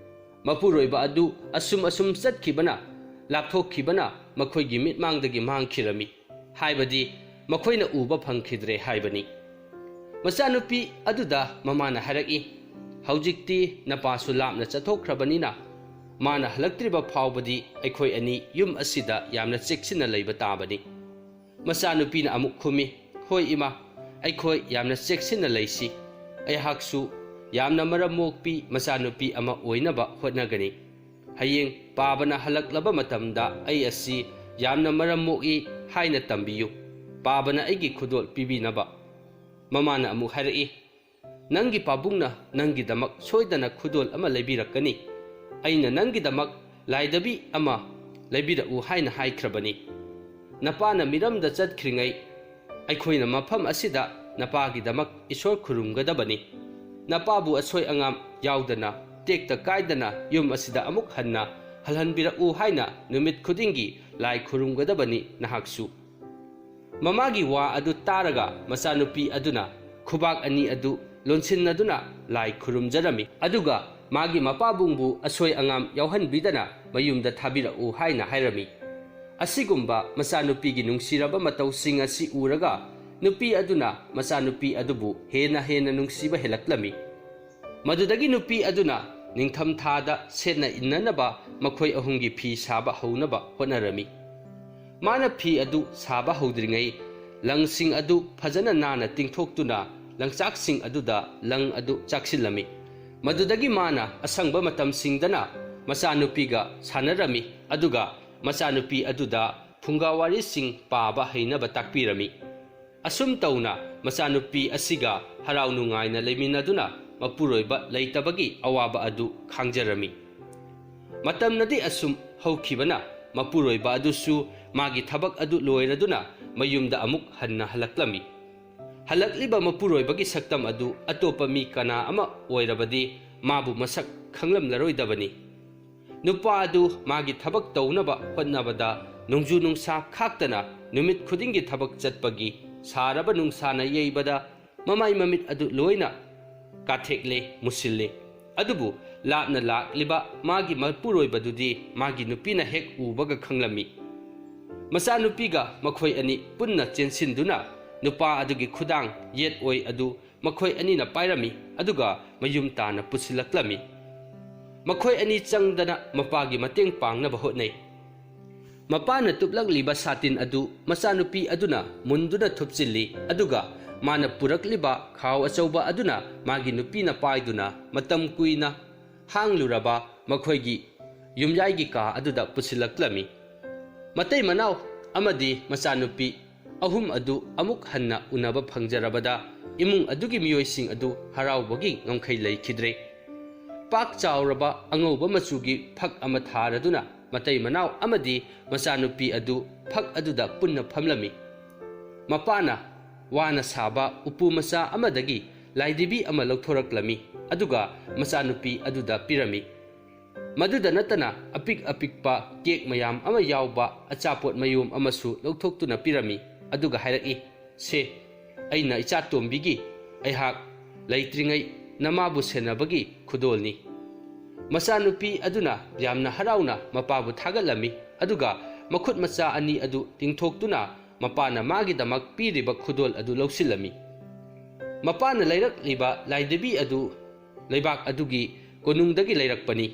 ꯃꯄꯨꯔꯣꯏꯕ ꯑꯗꯨ ꯑꯁꯨꯝ ꯑꯁꯨꯝ ꯆꯠꯈꯤꯕꯅ, ꯂꯥꯞꯊꯣꯛꯈꯤꯕꯅ ꯃꯈꯣꯏꯒꯤ ꯃꯤꯠꯃꯥꯡꯗꯒꯤ ꯃꯥꯡꯈꯤꯔꯝꯃꯤ꯫ ꯍꯥꯏꯕꯗꯤ ꯃꯈꯣꯏꯅ ꯎꯕ ꯐꯪꯈꯤꯗ꯭ꯔꯦ ꯍꯥꯏꯕꯅꯤ꯫ ꯃꯆꯥꯅꯨꯄꯤ ꯑꯗꯨꯗ ꯃꯃꯥꯅ ꯍꯥꯏꯔꯛꯏ, "ꯍꯧꯖꯤꯛꯇꯤ ꯅꯄꯥꯁꯨ ꯂꯥꯞꯅ ꯆꯠꯊꯣꯛꯈ꯭ꯔꯕꯅꯤꯅ, ꯃꯥꯅ ꯍꯜꯂꯛꯇ꯭ꯔꯤꯕ ꯐꯥꯎꯕꯗꯤ ꯑꯩꯈꯣꯏ ꯑꯅꯤ ꯌꯨꯝ ꯑꯁꯤꯗ ꯌꯥꯝꯅ ꯆꯦꯛꯁꯤꯟꯅ ꯂꯩꯕ ꯇꯥꯕꯅꯤ"꯫ ꯃꯆꯥꯅꯨꯄꯤꯅ ꯑꯃꯨꯛ ꯈꯨꯝꯃꯤ, "ꯍꯣꯏ ꯏꯃꯥ, ꯑꯩꯈꯣꯏ ꯌꯥꯝꯅ ꯆꯦꯛꯁꯤꯟꯅ ꯂꯩꯁꯤ꯫ ꯑꯩꯍꯥꯛꯁꯨ ꯌꯥꯝꯅ ꯃꯔꯝ ꯃꯣꯛꯄꯤ ꯃꯆꯥꯅꯨꯄꯤ ꯑꯃ ꯑꯣꯏꯅꯕ ꯍꯣꯠꯅꯒꯅꯤ꯫ ꯍꯌꯦꯡ ꯄꯥꯕꯅ ꯍꯜꯂꯛꯂꯕ ꯃꯇꯝꯗ ꯑꯩ ꯑꯁꯤ ꯌꯥꯝꯅ ꯃꯔꯝ ꯃꯣꯛꯏ ꯍꯥꯏꯅ ꯇꯝꯕꯤꯌꯨ꯫ ꯄꯥꯕꯅ ꯑꯩꯒꯤ ꯈꯨꯗꯣꯜ ꯄꯤꯕꯤꯅꯕ"꯫ ꯃꯃꯥꯅ ꯑꯃꯨꯛ ꯍꯥꯏꯔꯛꯏ, "ꯅꯪꯒꯤ ꯄꯥꯕꯨꯡꯅ ꯅꯪꯒꯤꯗꯃꯛ ꯁꯣꯏꯗꯅ ꯈꯨꯗꯣꯜ ꯑꯃ ꯂꯩꯕꯤꯔꯛꯀꯅꯤ꯫ ꯑꯩꯅ ꯅꯪꯒꯤꯗꯃꯛ ꯂꯥꯏꯗꯕꯤ ꯑꯃ ꯂꯩꯕꯤꯔꯛꯎ ꯍꯥꯏꯅ ꯍꯥꯏꯈ꯭ꯔꯕꯅꯤ꯫ ꯅꯄꯥꯅ ꯃꯤꯔꯝꯗ ꯆꯠꯈ꯭ꯔꯤꯉꯩ ꯑꯩꯈꯣꯏꯅ ꯃꯐꯝ ꯑꯁꯤꯗ ꯅꯄꯥꯒꯤꯗꯃꯛ ꯏꯁꯣꯔ ꯈꯨꯔꯨꯝꯒꯗꯕꯅꯤ꯫ ꯅꯄꯥꯕꯨ ꯑꯁꯣꯏ ꯑꯉꯥꯝ ꯌꯥꯎꯗꯅ, ꯇꯦꯛꯇ ꯀꯥꯏꯗꯅ ꯌꯨꯝ ꯑꯁꯤꯗ ꯑꯃꯨꯛ ꯍꯟꯅ ꯍꯜꯍꯟꯕꯤꯔꯛꯎ ꯍꯥꯏꯅ ꯅꯨꯃꯤꯠ ꯈꯨꯗꯤꯡꯒꯤ ꯂꯥꯏ ꯈꯨꯔꯨꯝꯒꯗꯕꯅꯤ ꯅꯍꯥꯛꯁꯨ"꯫ ꯃꯃꯥꯒꯤ ꯋꯥ ꯑꯗꯨ ꯇꯥꯔꯒ ꯃꯆꯥꯅꯨꯄꯤ ꯑꯗꯨꯅ ꯈꯨꯕꯥꯛ ꯑꯅꯤ ꯑꯗꯨ ꯂꯣꯟꯁꯤꯟꯅꯗꯨꯅ ꯂꯥꯏ ꯈꯨꯔꯨꯝꯖꯔꯝꯃꯤ꯫ ꯑꯗꯨꯒ ꯃꯥꯒꯤ ꯃꯄꯥꯕꯨꯡꯕꯨ ꯑꯁꯣꯏ ꯑꯉꯥꯝ ꯌꯥꯎꯍꯟꯕꯤꯗꯅ ꯃꯌꯨꯝꯗ ꯊꯥꯕꯤꯔꯛꯎ ꯍꯥꯏꯅ ꯍꯥꯏꯔꯝꯃꯤ꯫ ꯑꯁꯤꯒꯨꯝꯕ ꯃꯆꯥꯅꯨꯄꯤꯒꯤ ꯅꯨꯡꯁꯤꯔꯕ ꯃꯇꯧꯁꯤꯡ ꯑꯁꯤ ꯎꯔꯒ ꯅꯨꯄꯤ ꯑꯗꯨꯅ ꯃꯆꯥꯅꯨꯄꯤ ꯑꯗꯨꯕꯨ ꯍꯦꯟꯅ ꯍꯦꯟꯅ ꯅꯨꯡꯁꯤꯕ ꯍꯦꯜꯂꯛꯂꯝꯃꯤ꯫ ꯃꯗꯨꯗꯒꯤ ꯅꯨꯄꯤ ꯑꯗꯨꯅ ꯅꯤꯡꯊꯝ ꯊꯥꯗ ꯁꯦꯠꯅ ꯏꯟꯅꯅꯕ ꯃꯈꯣꯏ ꯑꯍꯨꯝꯒꯤ ꯐꯤ ꯁꯥꯕ ꯍꯧꯅꯕ ꯍꯣꯠꯅꯔꯝꯃꯤ꯫ ꯃꯥꯅ ꯐꯤ ꯑꯗꯨ ꯁꯥꯕ ꯍꯧꯗ꯭ꯔꯤꯉꯩ ꯂꯪꯁꯤꯡ ꯑꯗꯨ ꯐꯖꯅ ꯅꯥꯟꯅ ꯇꯤꯡꯊꯣꯛꯇꯨꯅ ꯂꯪꯆꯥꯛꯁꯤꯡ ꯑꯗꯨꯗ ꯂꯪ ꯑꯗꯨ ꯆꯥꯛꯁꯤꯜꯂꯝꯃꯤ꯫ ꯃꯗꯨꯗꯒꯤ ꯃꯥꯅ ꯑꯁꯪꯕ ꯃꯇꯝꯁꯤꯡꯗꯅ ꯃꯆꯥꯅꯨꯄꯤꯒ ꯁꯥꯟꯅꯔꯝꯃꯤ, ꯑꯗꯨꯒ ꯃꯆꯥꯅꯨꯄꯤ ꯑꯗꯨꯗ ꯐꯨꯡꯒꯥ ꯋꯥꯔꯤꯁꯤꯡ ꯄꯥꯕ ꯍꯩꯅꯕ ꯇꯥꯛꯄꯤꯔꯝꯃꯤ꯫ ꯑꯁꯨꯝ ꯇꯧꯅ ꯃꯆꯥꯅꯨꯄꯤ ꯑꯁꯤꯒ ꯍꯔꯥꯎ ꯅꯨꯡꯉꯥꯏꯅ ꯂꯩꯃꯤꯟꯅꯗꯨꯅ ꯃꯄꯨꯔꯣꯏꯕ ꯂꯩꯇꯕꯒꯤ ꯑꯋꯥꯕ ꯑꯗꯨ ꯈꯥꯡꯖꯔꯝꯃꯤ꯫ ꯃꯇꯝꯅꯗꯤ ꯑꯁꯨꯝ ꯍꯧꯈꯤꯕꯅ ꯃꯄꯨꯔꯣꯏꯕ ꯑꯗꯨꯁꯨ ꯃꯥꯒꯤ ꯊꯕꯛ ꯑꯗꯨ ꯂꯣꯏꯔꯗꯨꯅ ꯃꯌꯨꯝꯗ ꯑꯃꯨꯛ ꯍꯟꯅ ꯍꯜꯂꯛꯂꯝꯃꯤ꯫ ꯍꯜꯂꯛꯂꯤꯕ ꯃꯄꯨꯔꯣꯏꯕꯒꯤ ꯁꯛꯇꯝ ꯑꯗꯨ ꯑꯇꯣꯞꯄ ꯃꯤ ꯀꯅꯥ ꯑꯃ ꯑꯣꯏꯔꯕꯗꯤ ꯃꯥꯕꯨ ꯃꯁꯛ ꯈꯪꯂꯝꯂꯔꯣꯏꯗꯕꯅꯤ꯫ ꯅꯨꯄꯥ ꯑꯗꯨ ꯃꯥꯒꯤ ꯊꯕꯛ ꯇꯧꯅꯕ ꯍꯣꯠꯅꯕꯗ ꯅꯣꯡꯖꯨ ꯅꯨꯡꯁꯥ ꯈꯥꯛꯇꯅ ꯅꯨꯃꯤꯠ ꯈꯨꯗꯤꯡꯒꯤ ꯊꯕꯛ ꯆꯠꯄꯒꯤ ꯁꯥꯔꯕ ꯅꯨꯡꯁꯥꯅ ꯌꯩꯕꯗ ꯃꯃꯥꯏ ꯃꯃꯤꯠ ꯑꯗꯨ ꯂꯣꯏꯅ ꯀꯥꯊꯦꯛꯂꯦ, ꯃꯨꯁꯤꯜꯂꯦ꯫ ꯑꯗꯨꯕꯨ ꯂꯥꯞꯅ ꯂꯥꯛꯂꯤꯕ ꯃꯥꯒꯤ ꯃꯄꯨꯔꯣꯏꯕꯗꯨꯗꯤ ꯃꯥꯒꯤ ꯅꯨꯄꯤꯅ ꯍꯦꯛ ꯎꯕꯒ ꯈꯪꯂꯝꯃꯤ꯫ ꯃꯆꯥꯅꯨꯄꯤꯒ ꯃꯈꯣꯏ ꯑꯅꯤ ꯄꯨꯟꯅ ꯆꯦꯟꯁꯤꯟꯗꯨꯅ ꯅꯨꯄꯥ ꯑꯗꯨꯒꯤ ꯈꯨꯗꯥꯡ ꯌꯦꯠ ꯑꯣꯏ ꯑꯗꯨ ꯃꯈꯣꯏ ꯑꯅꯤꯅ ꯄꯥꯏꯔꯝꯃꯤ, ꯑꯗꯨꯒ ꯃꯌꯨꯝ ꯇꯥꯅ ꯄꯨꯁꯤꯜꯂꯛꯂꯝꯃꯤ꯫ ꯃꯈꯣꯏ ꯑꯅꯤ ꯆꯪꯗꯅ ꯃꯄꯥꯒꯤ ꯃꯇꯦꯡ ꯄꯥꯡꯅꯕ ꯍꯣꯠꯅꯩ꯫ ꯃꯄꯥꯅ ꯇꯨꯞꯂꯛꯂꯤꯕ ꯁꯥꯇꯤꯟ ꯑꯗꯨ ꯃꯆꯥꯅꯨꯄꯤ ꯑꯗꯨꯅ ꯃꯨꯟꯗꯨꯅ ꯊꯨꯞꯆꯤꯜꯂꯤ, ꯑꯗꯨꯒ ꯃꯥꯅ ꯄꯨꯔꯛꯂꯤꯕ ꯈꯥꯎ ꯑꯆꯧꯕ ꯑꯗꯨꯅ ꯃꯥꯒꯤ ꯅꯨꯄꯤꯅ ꯄꯥꯏꯗꯨꯅ ꯃꯇꯝ ꯀꯨꯏꯅ ꯍꯥꯡꯂꯨꯔꯕ ꯃꯈꯣꯏꯒꯤ ꯌꯨꯝꯌꯥꯏꯒꯤ ꯀꯥ ꯑꯗꯨꯗ ꯄꯨꯁꯤꯜꯂꯛꯂꯝꯃꯤ꯫ ꯃꯇꯩ ꯃꯅꯥꯎ ꯑꯃꯗꯤ ꯃꯆꯥꯅꯨꯄꯤ ꯑꯍꯨꯝ ꯑꯗꯨ ꯑꯃꯨꯛ ꯍꯟꯅ ꯎꯅꯕ ꯐꯪꯖꯔꯕꯗ ꯏꯃꯨꯡ ꯑꯗꯨꯒꯤ ꯃꯤꯑꯣꯏꯁꯤꯡ ꯑꯗꯨ ꯍꯔꯥꯎꯕꯒꯤ ꯉꯝꯈꯩ ꯂꯩꯈꯤꯗ꯭ꯔꯦ꯫ ꯄꯥꯛ ꯆꯥꯎꯔꯕ ꯑꯉꯧꯕ ꯃꯆꯨꯒꯤ ꯐꯛ ꯑꯃ ꯊꯥꯔꯗꯨꯅ ꯃꯇꯩ ꯃꯅꯥꯎ ꯑꯃꯗꯤ ꯃꯆꯥꯅꯨꯄꯤ ꯑꯗꯨ ꯐꯛ ꯑꯗꯨꯗ ꯄꯨꯟꯅ ꯐꯝꯂꯝꯃꯤ꯫ ꯃꯄꯥꯅ ꯋꯥꯅ ꯁꯥꯕ ꯎꯄꯨ ꯃꯆꯥ ꯑꯃꯗꯒꯤ ꯂꯥꯏꯙꯤꯕꯤ ꯑꯃ ꯂꯧꯊꯣꯔꯛꯂꯝꯃꯤ, ꯑꯗꯨꯒ ꯃꯆꯥꯅꯨꯄꯤ ꯑꯗꯨꯗ ꯄꯤꯔꯝꯃꯤ꯫ ꯃꯗꯨꯗ ꯅꯠꯇꯅ ꯑꯄꯤꯛ ꯑꯄꯤꯛꯄ ꯀꯦꯛ ꯃꯌꯥꯝ ꯑꯃ ꯌꯥꯎꯕ ꯑꯆꯥꯄꯣꯠ ꯃꯌꯣꯝ ꯑꯃꯁꯨ ꯂꯧꯊꯣꯛꯇꯨꯅ ꯄꯤꯔꯝꯃꯤ, ꯑꯗꯨꯒ ꯍꯥꯏꯔꯛꯏ, "ꯁꯦ, ꯑꯩꯅ ꯏꯆꯥ ꯇꯣꯝꯕꯤꯒꯤ ꯑꯩꯍꯥꯛ ꯂꯩꯇ꯭ꯔꯤꯉꯩ ꯅꯃꯥꯕꯨ ꯁꯦꯟꯅꯕꯒꯤ ꯈꯨꯗꯣꯜꯅꯤ꯫ ꯃꯆꯥꯅꯨꯄꯤ ꯑꯗꯨꯅ ꯌꯥꯝꯅ ꯍꯔꯥꯎꯅ ꯃꯄꯥꯕꯨ ꯊꯥꯒꯠꯂꯝꯃꯤ, ꯑꯗꯨꯒ ꯃꯈꯨꯠ ꯃꯆꯥ ꯑꯅꯤ ꯑꯗꯨ ꯇꯤꯡꯊꯣꯛꯇꯨꯅ ꯃꯄꯥꯅ ꯃꯥꯒꯤꯗꯃꯛ ꯄꯤꯔꯤꯕ ꯈꯨꯗꯣꯜ ꯑꯗꯨ ꯂꯧꯁꯤꯜꯂꯝꯃꯤ꯫ ꯃꯄꯥꯅ ꯂꯩꯔꯛꯂꯤꯕ ꯂꯥꯏꯙꯤꯕꯤ ꯑꯗꯨ ꯂꯩꯕꯥꯛ ꯑꯗꯨꯒꯤ ꯀꯣꯅꯨꯡꯗꯒꯤ ꯂꯩꯔꯛꯄꯅꯤ꯫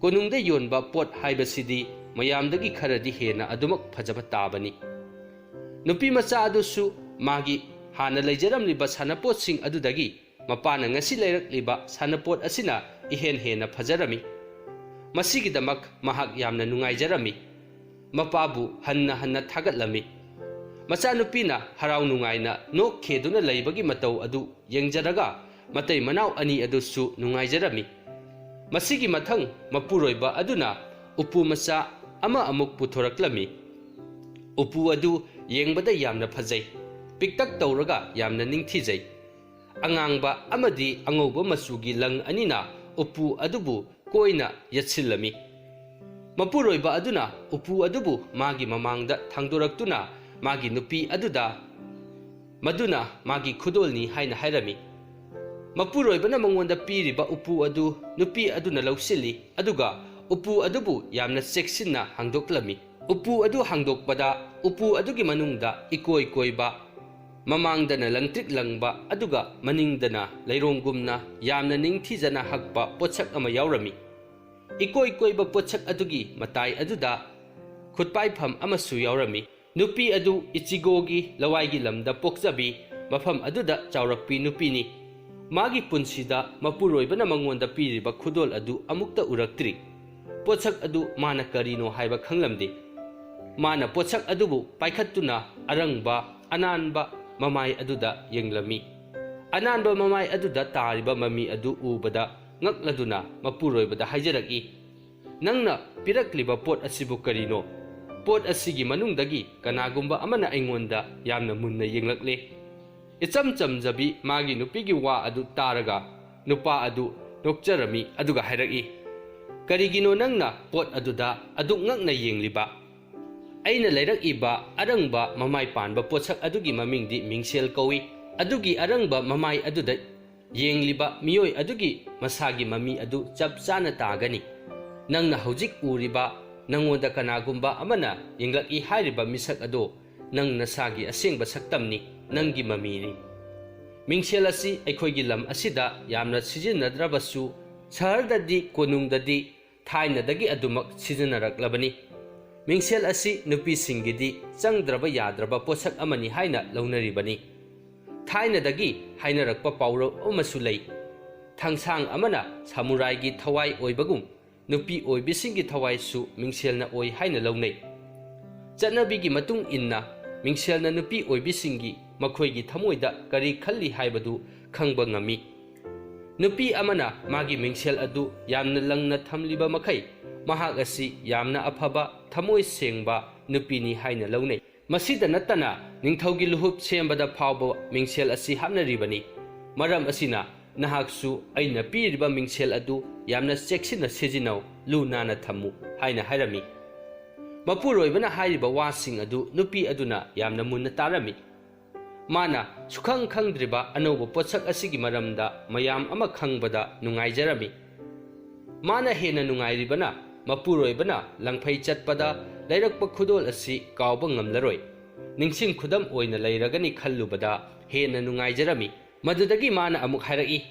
ꯀꯣꯅꯨꯡꯗ ꯌꯣꯟꯕ ꯄꯣꯠ ꯍꯥꯏꯕꯁꯤꯗꯤ ꯃꯌꯥꯝꯗꯒꯤ ꯈꯔꯗꯤ ꯍꯦꯟꯅ ꯑꯗꯨꯃꯛ ꯐꯖꯕ ꯇꯥꯕꯅꯤ꯫ ꯅꯨꯄꯤ ꯃꯆꯥ ꯑꯗꯨꯁꯨ ꯃꯥꯒꯤ ꯍꯥꯟꯅ ꯂꯩꯖꯔꯝꯂꯤꯕ ꯁꯥꯟꯅꯄꯣꯠꯁꯤꯡ ꯑꯗꯨꯗꯒꯤ ꯃꯄꯥꯅ ꯉꯁꯤ ꯂꯩꯔꯛꯂꯤꯕ ꯁꯥꯟꯅꯄꯣꯠ ꯑꯁꯤꯅ ꯏꯍꯦꯟ ꯍꯦꯟꯅ ꯐꯖꯔꯝꯃꯤ꯫ ꯃꯁꯤꯒꯤꯗꯃꯛ ꯃꯍꯥꯛ ꯌꯥꯝꯅ ꯅꯨꯡꯉꯥꯏꯖꯔꯝꯃꯤ꯫ ꯃꯄꯥꯕꯨ ꯍꯟꯅ ꯍꯟꯅ ꯊꯥꯒꯠꯂꯝꯃꯤ꯫ ꯃꯆꯥꯅꯨꯄꯤꯅ ꯍꯔꯥꯎ ꯅꯨꯡꯉꯥꯏꯅ ꯅꯣꯛ ꯈꯦꯗꯨꯅ ꯂꯩꯕꯒꯤ ꯃꯇꯧ ꯑꯗꯨ ꯌꯦꯡꯖꯔꯒ ꯃꯇꯩ ꯃꯅꯥꯎ ꯑꯅꯤ ꯑꯗꯨꯁꯨ ꯅꯨꯡꯉꯥꯏꯖꯔꯝꯃꯤ꯫ ꯃꯁꯤꯒꯤ ꯃꯊꯪ ꯃꯄꯨꯔꯣꯏꯕ ꯑꯗꯨꯅ ꯎꯄꯨ ꯃꯆꯥ ꯑꯃ ꯑꯃꯨꯛ ꯄꯨꯊꯣꯔꯛꯂꯝꯃꯤ꯫ ꯎꯄꯨ ꯑꯗꯨ ꯌꯦꯡꯕꯗ ꯌꯥꯝꯅ ꯐꯖꯩ, ꯄꯤꯛꯇꯛ ꯇꯧꯔꯒ ꯌꯥꯝꯅ ꯅꯤꯡꯊꯤꯖꯩ꯫ ꯑꯉꯥꯡꯕ ꯑꯃꯗꯤ ꯑꯉꯧꯕ ꯃꯆꯨꯒꯤ ꯂꯪ ꯑꯅꯤꯅ ꯎꯄꯨ ꯑꯗꯨꯕꯨ ꯀꯣꯏꯅ ꯌꯦꯠꯁꯤꯜꯂꯝꯃꯤ꯫ ꯃꯄꯨꯔꯣꯏꯕ ꯑꯗꯨꯅ ꯎꯄꯨ ꯑꯗꯨꯕꯨ ꯃꯥꯒꯤ ꯃꯃꯥꯡꯗ ꯊꯥꯡꯗꯣꯔꯛꯇꯨꯅ ꯃꯥꯒꯤ ꯅꯨꯄꯤ ꯑꯗꯨꯗ ꯃꯗꯨꯅ ꯃꯥꯒꯤ ꯈꯨꯗꯣꯜꯅꯤ ꯍꯥꯏꯅ ꯍꯥꯏꯔꯝꯃꯤ꯫ ꯃꯄꯨꯔꯣꯏꯕꯅ ꯃꯉꯣꯟꯗ ꯄꯤꯔꯤꯕ ꯎꯄꯨ ꯑꯗꯨ ꯅꯨꯄꯤ ꯑꯗꯨꯅ ꯂꯧꯁꯤꯜꯂꯤ, ꯑꯗꯨꯒ ꯎꯄꯨ ꯑꯗꯨꯕꯨ ꯌꯥꯝꯅ ꯆꯦꯛꯁꯤꯟꯅ ꯍꯥꯡꯗꯣꯛꯂꯝꯃꯤ꯫ ꯎꯄꯨ ꯑꯗꯨ ꯍꯥꯡꯗꯣꯛꯄꯗ ꯎꯄꯨ ꯑꯗꯨꯒꯤ ꯃꯅꯨꯡꯗ ꯏꯀꯣꯏ ꯀꯣꯏꯕ, ꯃꯃꯥꯡꯗꯅ ꯂꯪꯇ꯭ꯔꯤꯛ ꯂꯪꯕ ꯑꯗꯨꯒ ꯃꯅꯤꯡꯗꯅ ꯂꯩꯔꯣꯡꯒꯨꯝꯅ ꯌꯥꯝꯅ ꯅꯤꯡꯊꯤꯖꯅ ꯍꯛꯄ ꯄꯣꯠꯁꯛ ꯑꯃ ꯌꯥꯎꯔꯝꯃꯤ꯫ ꯏꯀꯣꯏ ꯀꯣꯏꯕ ꯄꯣꯠꯁꯛ ꯑꯗꯨꯒꯤ ꯃꯇꯥꯏ ꯑꯗꯨꯗ ꯈꯨꯠꯄꯥꯏꯐꯝ ꯑꯃꯁꯨ ꯌꯥꯎꯔꯝꯃꯤ꯫ ꯅꯨꯄꯤ ꯑꯗꯨ ꯏꯆꯤꯒꯣꯒꯤ ꯂꯋꯥꯏꯒꯤ ꯂꯝꯗ ꯄꯣꯛꯆꯕꯤ, ꯃꯐꯝ ꯑꯗꯨꯗ ꯆꯥꯎꯔꯛꯄꯤ ꯅꯨꯄꯤꯅꯤ꯫ ꯃꯥꯒꯤ ꯄꯨꯟꯁꯤꯗ ꯃꯄꯨꯔꯣꯏꯕꯅ ꯃꯉꯣꯟꯗ ꯄꯤꯔꯤꯕ ꯈꯨꯗꯣꯜ ꯑꯗꯨ ꯑꯃꯨꯛꯇ ꯎꯔꯛꯇ꯭ꯔꯤ꯫ ꯄꯣꯠꯁꯛ ꯑꯗꯨ ꯃꯥꯅ ꯀꯔꯤꯅꯣ ꯍꯥꯏꯕ ꯈꯪꯂꯝꯗꯦ꯫ ꯃꯥꯅ ꯄꯣꯠꯁꯛ ꯑꯗꯨꯕꯨ ꯄꯥꯏꯈꯠꯇꯨꯅ ꯑꯔꯪꯕ ꯑꯅꯥꯟꯕ ꯃꯃꯥꯏ ꯑꯗꯨꯗ ꯌꯦꯡꯂꯝꯃꯤ꯫ ꯑꯅꯥꯟꯕ ꯃꯃꯥꯏ ꯑꯗꯨꯗ ꯇꯥꯔꯤꯕ ꯃꯃꯤ ꯑꯗꯨ ꯎꯕꯗ ꯉꯛꯂꯗꯨꯅ ꯃꯄꯨꯔꯣꯏꯕꯗ ꯍꯥꯏꯖꯔꯛꯏ, "ꯅꯪꯅ ꯄꯤꯔꯛꯂꯤꯕ ꯄꯣꯠ ꯑꯁꯤꯕꯨ ꯀꯔꯤꯅꯣ? ꯄꯣꯠ ꯑꯁꯤꯒꯤ ꯃꯅꯨꯡꯗꯒꯤ ꯀꯅꯥꯒꯨꯝꯕ ꯑꯃꯅ ꯑꯩꯉꯣꯟꯗ ꯌꯥꯝꯅ ꯃꯨꯟꯅ ꯌꯦꯡꯂꯛꯂꯦ꯫" ꯏꯆꯝ ꯆꯝꯖꯕꯤ ꯃꯥꯒꯤ ꯅꯨꯄꯤꯒꯤ ꯋꯥ ꯑꯗꯨ ꯇꯥꯔꯒ ꯅꯨꯄꯥ ꯑꯗꯨ ꯅꯣꯛꯆꯔꯝꯃꯤ, ꯑꯗꯨꯒ ꯍꯥꯏꯔꯛꯏ, "ꯀꯔꯤꯒꯤꯅꯣ ꯅꯪꯅ ꯄꯣꯠ ꯑꯗꯨꯗ ꯑꯗꯨꯛ ꯉꯛꯅ ꯌꯦꯡꯂꯤꯕ?" "ꯑꯩꯅ ꯂꯩꯔꯛꯏꯕ ꯑꯔꯪꯕ ꯃꯃꯥꯏ ꯄꯥꯟꯕ ꯄꯣꯠꯁꯛ ꯑꯗꯨꯒꯤ ꯃꯃꯤꯡꯗꯤ ꯃꯤꯡꯁꯦꯜ ꯀꯧꯏ꯫ ꯑꯗꯨꯒꯤ ꯑꯔꯪꯕ ꯃꯃꯥꯏ ꯑꯗꯨꯗ ꯌꯦꯡꯂꯤꯕ ꯃꯤꯑꯣꯏ ꯑꯗꯨꯒꯤ ꯃꯁꯥꯒꯤ ꯃꯃꯤ ꯑꯗꯨ ꯆꯞ ꯆꯥꯅ ꯇꯥꯒꯅꯤ꯫ ꯅꯪꯅ ꯍꯧꯖꯤꯛ ꯎꯔꯤꯕ, ꯅꯉꯣꯟꯗ ꯀꯅꯥꯒꯨꯝꯕ ꯑꯃꯅ ꯌꯦꯡꯂꯛꯏ ꯍꯥꯏꯔꯤꯕ ꯃꯤꯁꯛ ꯑꯗꯣ ꯅꯪ ꯅꯁꯥꯒꯤ ꯑꯁꯦꯡꯕ ꯁꯛꯇꯝꯅꯤ, ꯅꯪꯒꯤ ꯃꯃꯤꯅꯤ꯫ ꯃꯤꯡꯁꯦꯜ ꯑꯁꯤ ꯑꯩꯈꯣꯏꯒꯤ ꯂꯝ ꯑꯁꯤꯗ ꯌꯥꯝꯅ ꯁꯤꯖꯤꯟꯅꯗ꯭ꯔꯕꯁꯨ, ꯁꯍꯔꯗꯗꯤ, ꯀꯣꯅꯨꯡꯗꯗꯤ ꯊꯥꯏꯅꯗꯒꯤ ꯑꯗꯨꯃꯛ ꯁꯤꯖꯤꯟꯅꯔꯛꯂꯕꯅꯤ꯫ ꯃꯤꯡꯁꯦꯜ ꯑꯁꯤ ꯅꯨꯄꯤꯁꯤꯡꯒꯤꯗꯤ ꯆꯪꯗ꯭ꯔꯕ ꯌꯥꯗ꯭ꯔꯕ ꯄꯣꯠꯁꯛ ꯑꯃꯅꯤ ꯍꯥꯏꯅ ꯂꯧꯅꯔꯤꯕꯅꯤ꯫ ꯊꯥꯏꯅꯗꯒꯤ ꯍꯥꯏꯅꯔꯛꯄ ꯄꯥꯎꯔꯧ ꯑꯃꯁꯨ ꯂꯩ꯫ ꯊꯥꯡꯁꯥꯡ ꯑꯃꯅ ꯁꯥꯃꯨꯔꯥꯏꯒꯤ ꯊꯋꯥꯏ ꯑꯣꯏꯕꯒꯨꯝ, ꯅꯨꯄꯤ ꯑꯣꯏꯕꯤꯁꯤꯡꯒꯤ ꯊꯋꯥꯏꯁꯨ ꯃꯤꯡꯁꯦꯜꯅ ꯑꯣꯏ ꯍꯥꯏꯅ ꯂꯧꯅꯩ꯫ ꯆꯠꯅꯕꯤꯒꯤ ꯃꯇꯨꯡ ꯏꯟꯅ, ꯃꯤꯡꯁꯦꯜꯅ ꯅꯨꯄꯤ ꯑꯣꯏꯕꯤꯁꯤꯡꯒꯤ, ꯃꯈꯣꯏꯒꯤ ꯊꯃꯣꯏꯗ ꯀꯔꯤ ꯈꯜꯂꯤ ꯍꯥꯏꯕꯗꯨ ꯈꯪꯕ ꯉꯝꯃꯤ꯫ ꯅꯨꯄꯤ ꯑꯃꯅ ꯃꯥꯒꯤ ꯃꯤꯡꯁꯦꯜ ꯑꯗꯨ ꯌꯥꯝꯅ ꯂꯪꯅ ꯊꯝꯂꯤꯕ ꯃꯈꯩ, ꯃꯍꯥꯛ ꯑꯁꯤ ꯌꯥꯝꯅ ꯑꯐꯕ, ꯊꯃꯣꯏ ꯁꯦꯡꯕ ꯅꯨꯄꯤꯅꯤ ꯍꯥꯏꯅ ꯂꯧꯅꯩ꯫ ꯃꯁꯤꯗ ꯅꯠꯇꯅ, ꯅꯤꯡꯊꯧꯒꯤ ꯂꯨꯍꯨꯞ ꯁꯦꯝꯕꯗ ꯐꯥꯎꯕ ꯃꯤꯡꯁꯦꯜ ꯑꯁꯤ ꯍꯥꯞꯅꯔꯤꯕꯅꯤ꯫ ꯃꯔꯝ ꯑꯁꯤꯅ, ꯅꯍꯥꯛꯁꯨ ꯑꯩꯅ ꯄꯤꯔꯤꯕ ꯃꯤꯡꯁꯦꯜ ꯑꯗꯨ ꯌꯥꯝꯅ ꯆꯦꯛꯁꯤꯟꯅ ꯁꯤꯖꯤꯟꯅꯧ, ꯂꯨ ꯅꯥꯟꯅ ꯊꯝꯃꯨ ꯍꯥꯏꯅ ꯍꯥꯏꯔꯝꯃꯤ꯫ ꯃꯄꯨꯔꯣꯏꯕꯅ ꯍꯥꯏꯔꯤꯕ ꯋꯥꯁꯤꯡ ꯑꯗꯨ ꯅꯨꯄꯤ ꯑꯗꯨꯅ ꯌꯥꯝꯅ ꯃꯨꯟꯅ ꯇꯥꯔꯝꯃꯤ꯫ ꯃꯥꯅ ꯁꯨꯈꯪ ꯈꯪꯗ꯭ꯔꯤꯕ ꯑꯅꯧꯕ ꯄꯣꯠꯁꯛ ꯑꯁꯤꯒꯤ ꯃꯔꯝꯗ ꯃꯌꯥꯝ ꯑꯃ ꯈꯪꯕꯗ ꯅꯨꯡꯉꯥꯏꯖꯔꯝꯃꯤ꯫ ꯃꯥꯅ ꯍꯦꯟꯅ ꯅꯨꯡꯉꯥꯏꯔꯤꯕꯅ, ꯃꯄꯨꯔꯣꯏꯕꯅ ꯂꯪꯐꯩ ꯆꯠꯄꯗ ꯂꯩꯔꯛꯄ ꯈꯨꯗꯣꯜ ꯑꯁꯤ ꯀꯥꯎꯕ ꯉꯝꯂꯔꯣꯏ, ꯅꯤꯡꯁꯤꯡ ꯈꯨꯗꯝ ꯑꯣꯏꯅ ꯂꯩꯔꯒꯅꯤ ꯈꯜꯂꯨꯕꯗ ꯍꯦꯟꯅ ꯅꯨꯡꯉꯥꯏꯖꯔꯝꯃꯤ꯫ ꯃꯗꯨꯗꯒꯤ ꯃꯥꯅ ꯑꯃꯨꯛ ꯍꯥꯏꯔꯛꯏ,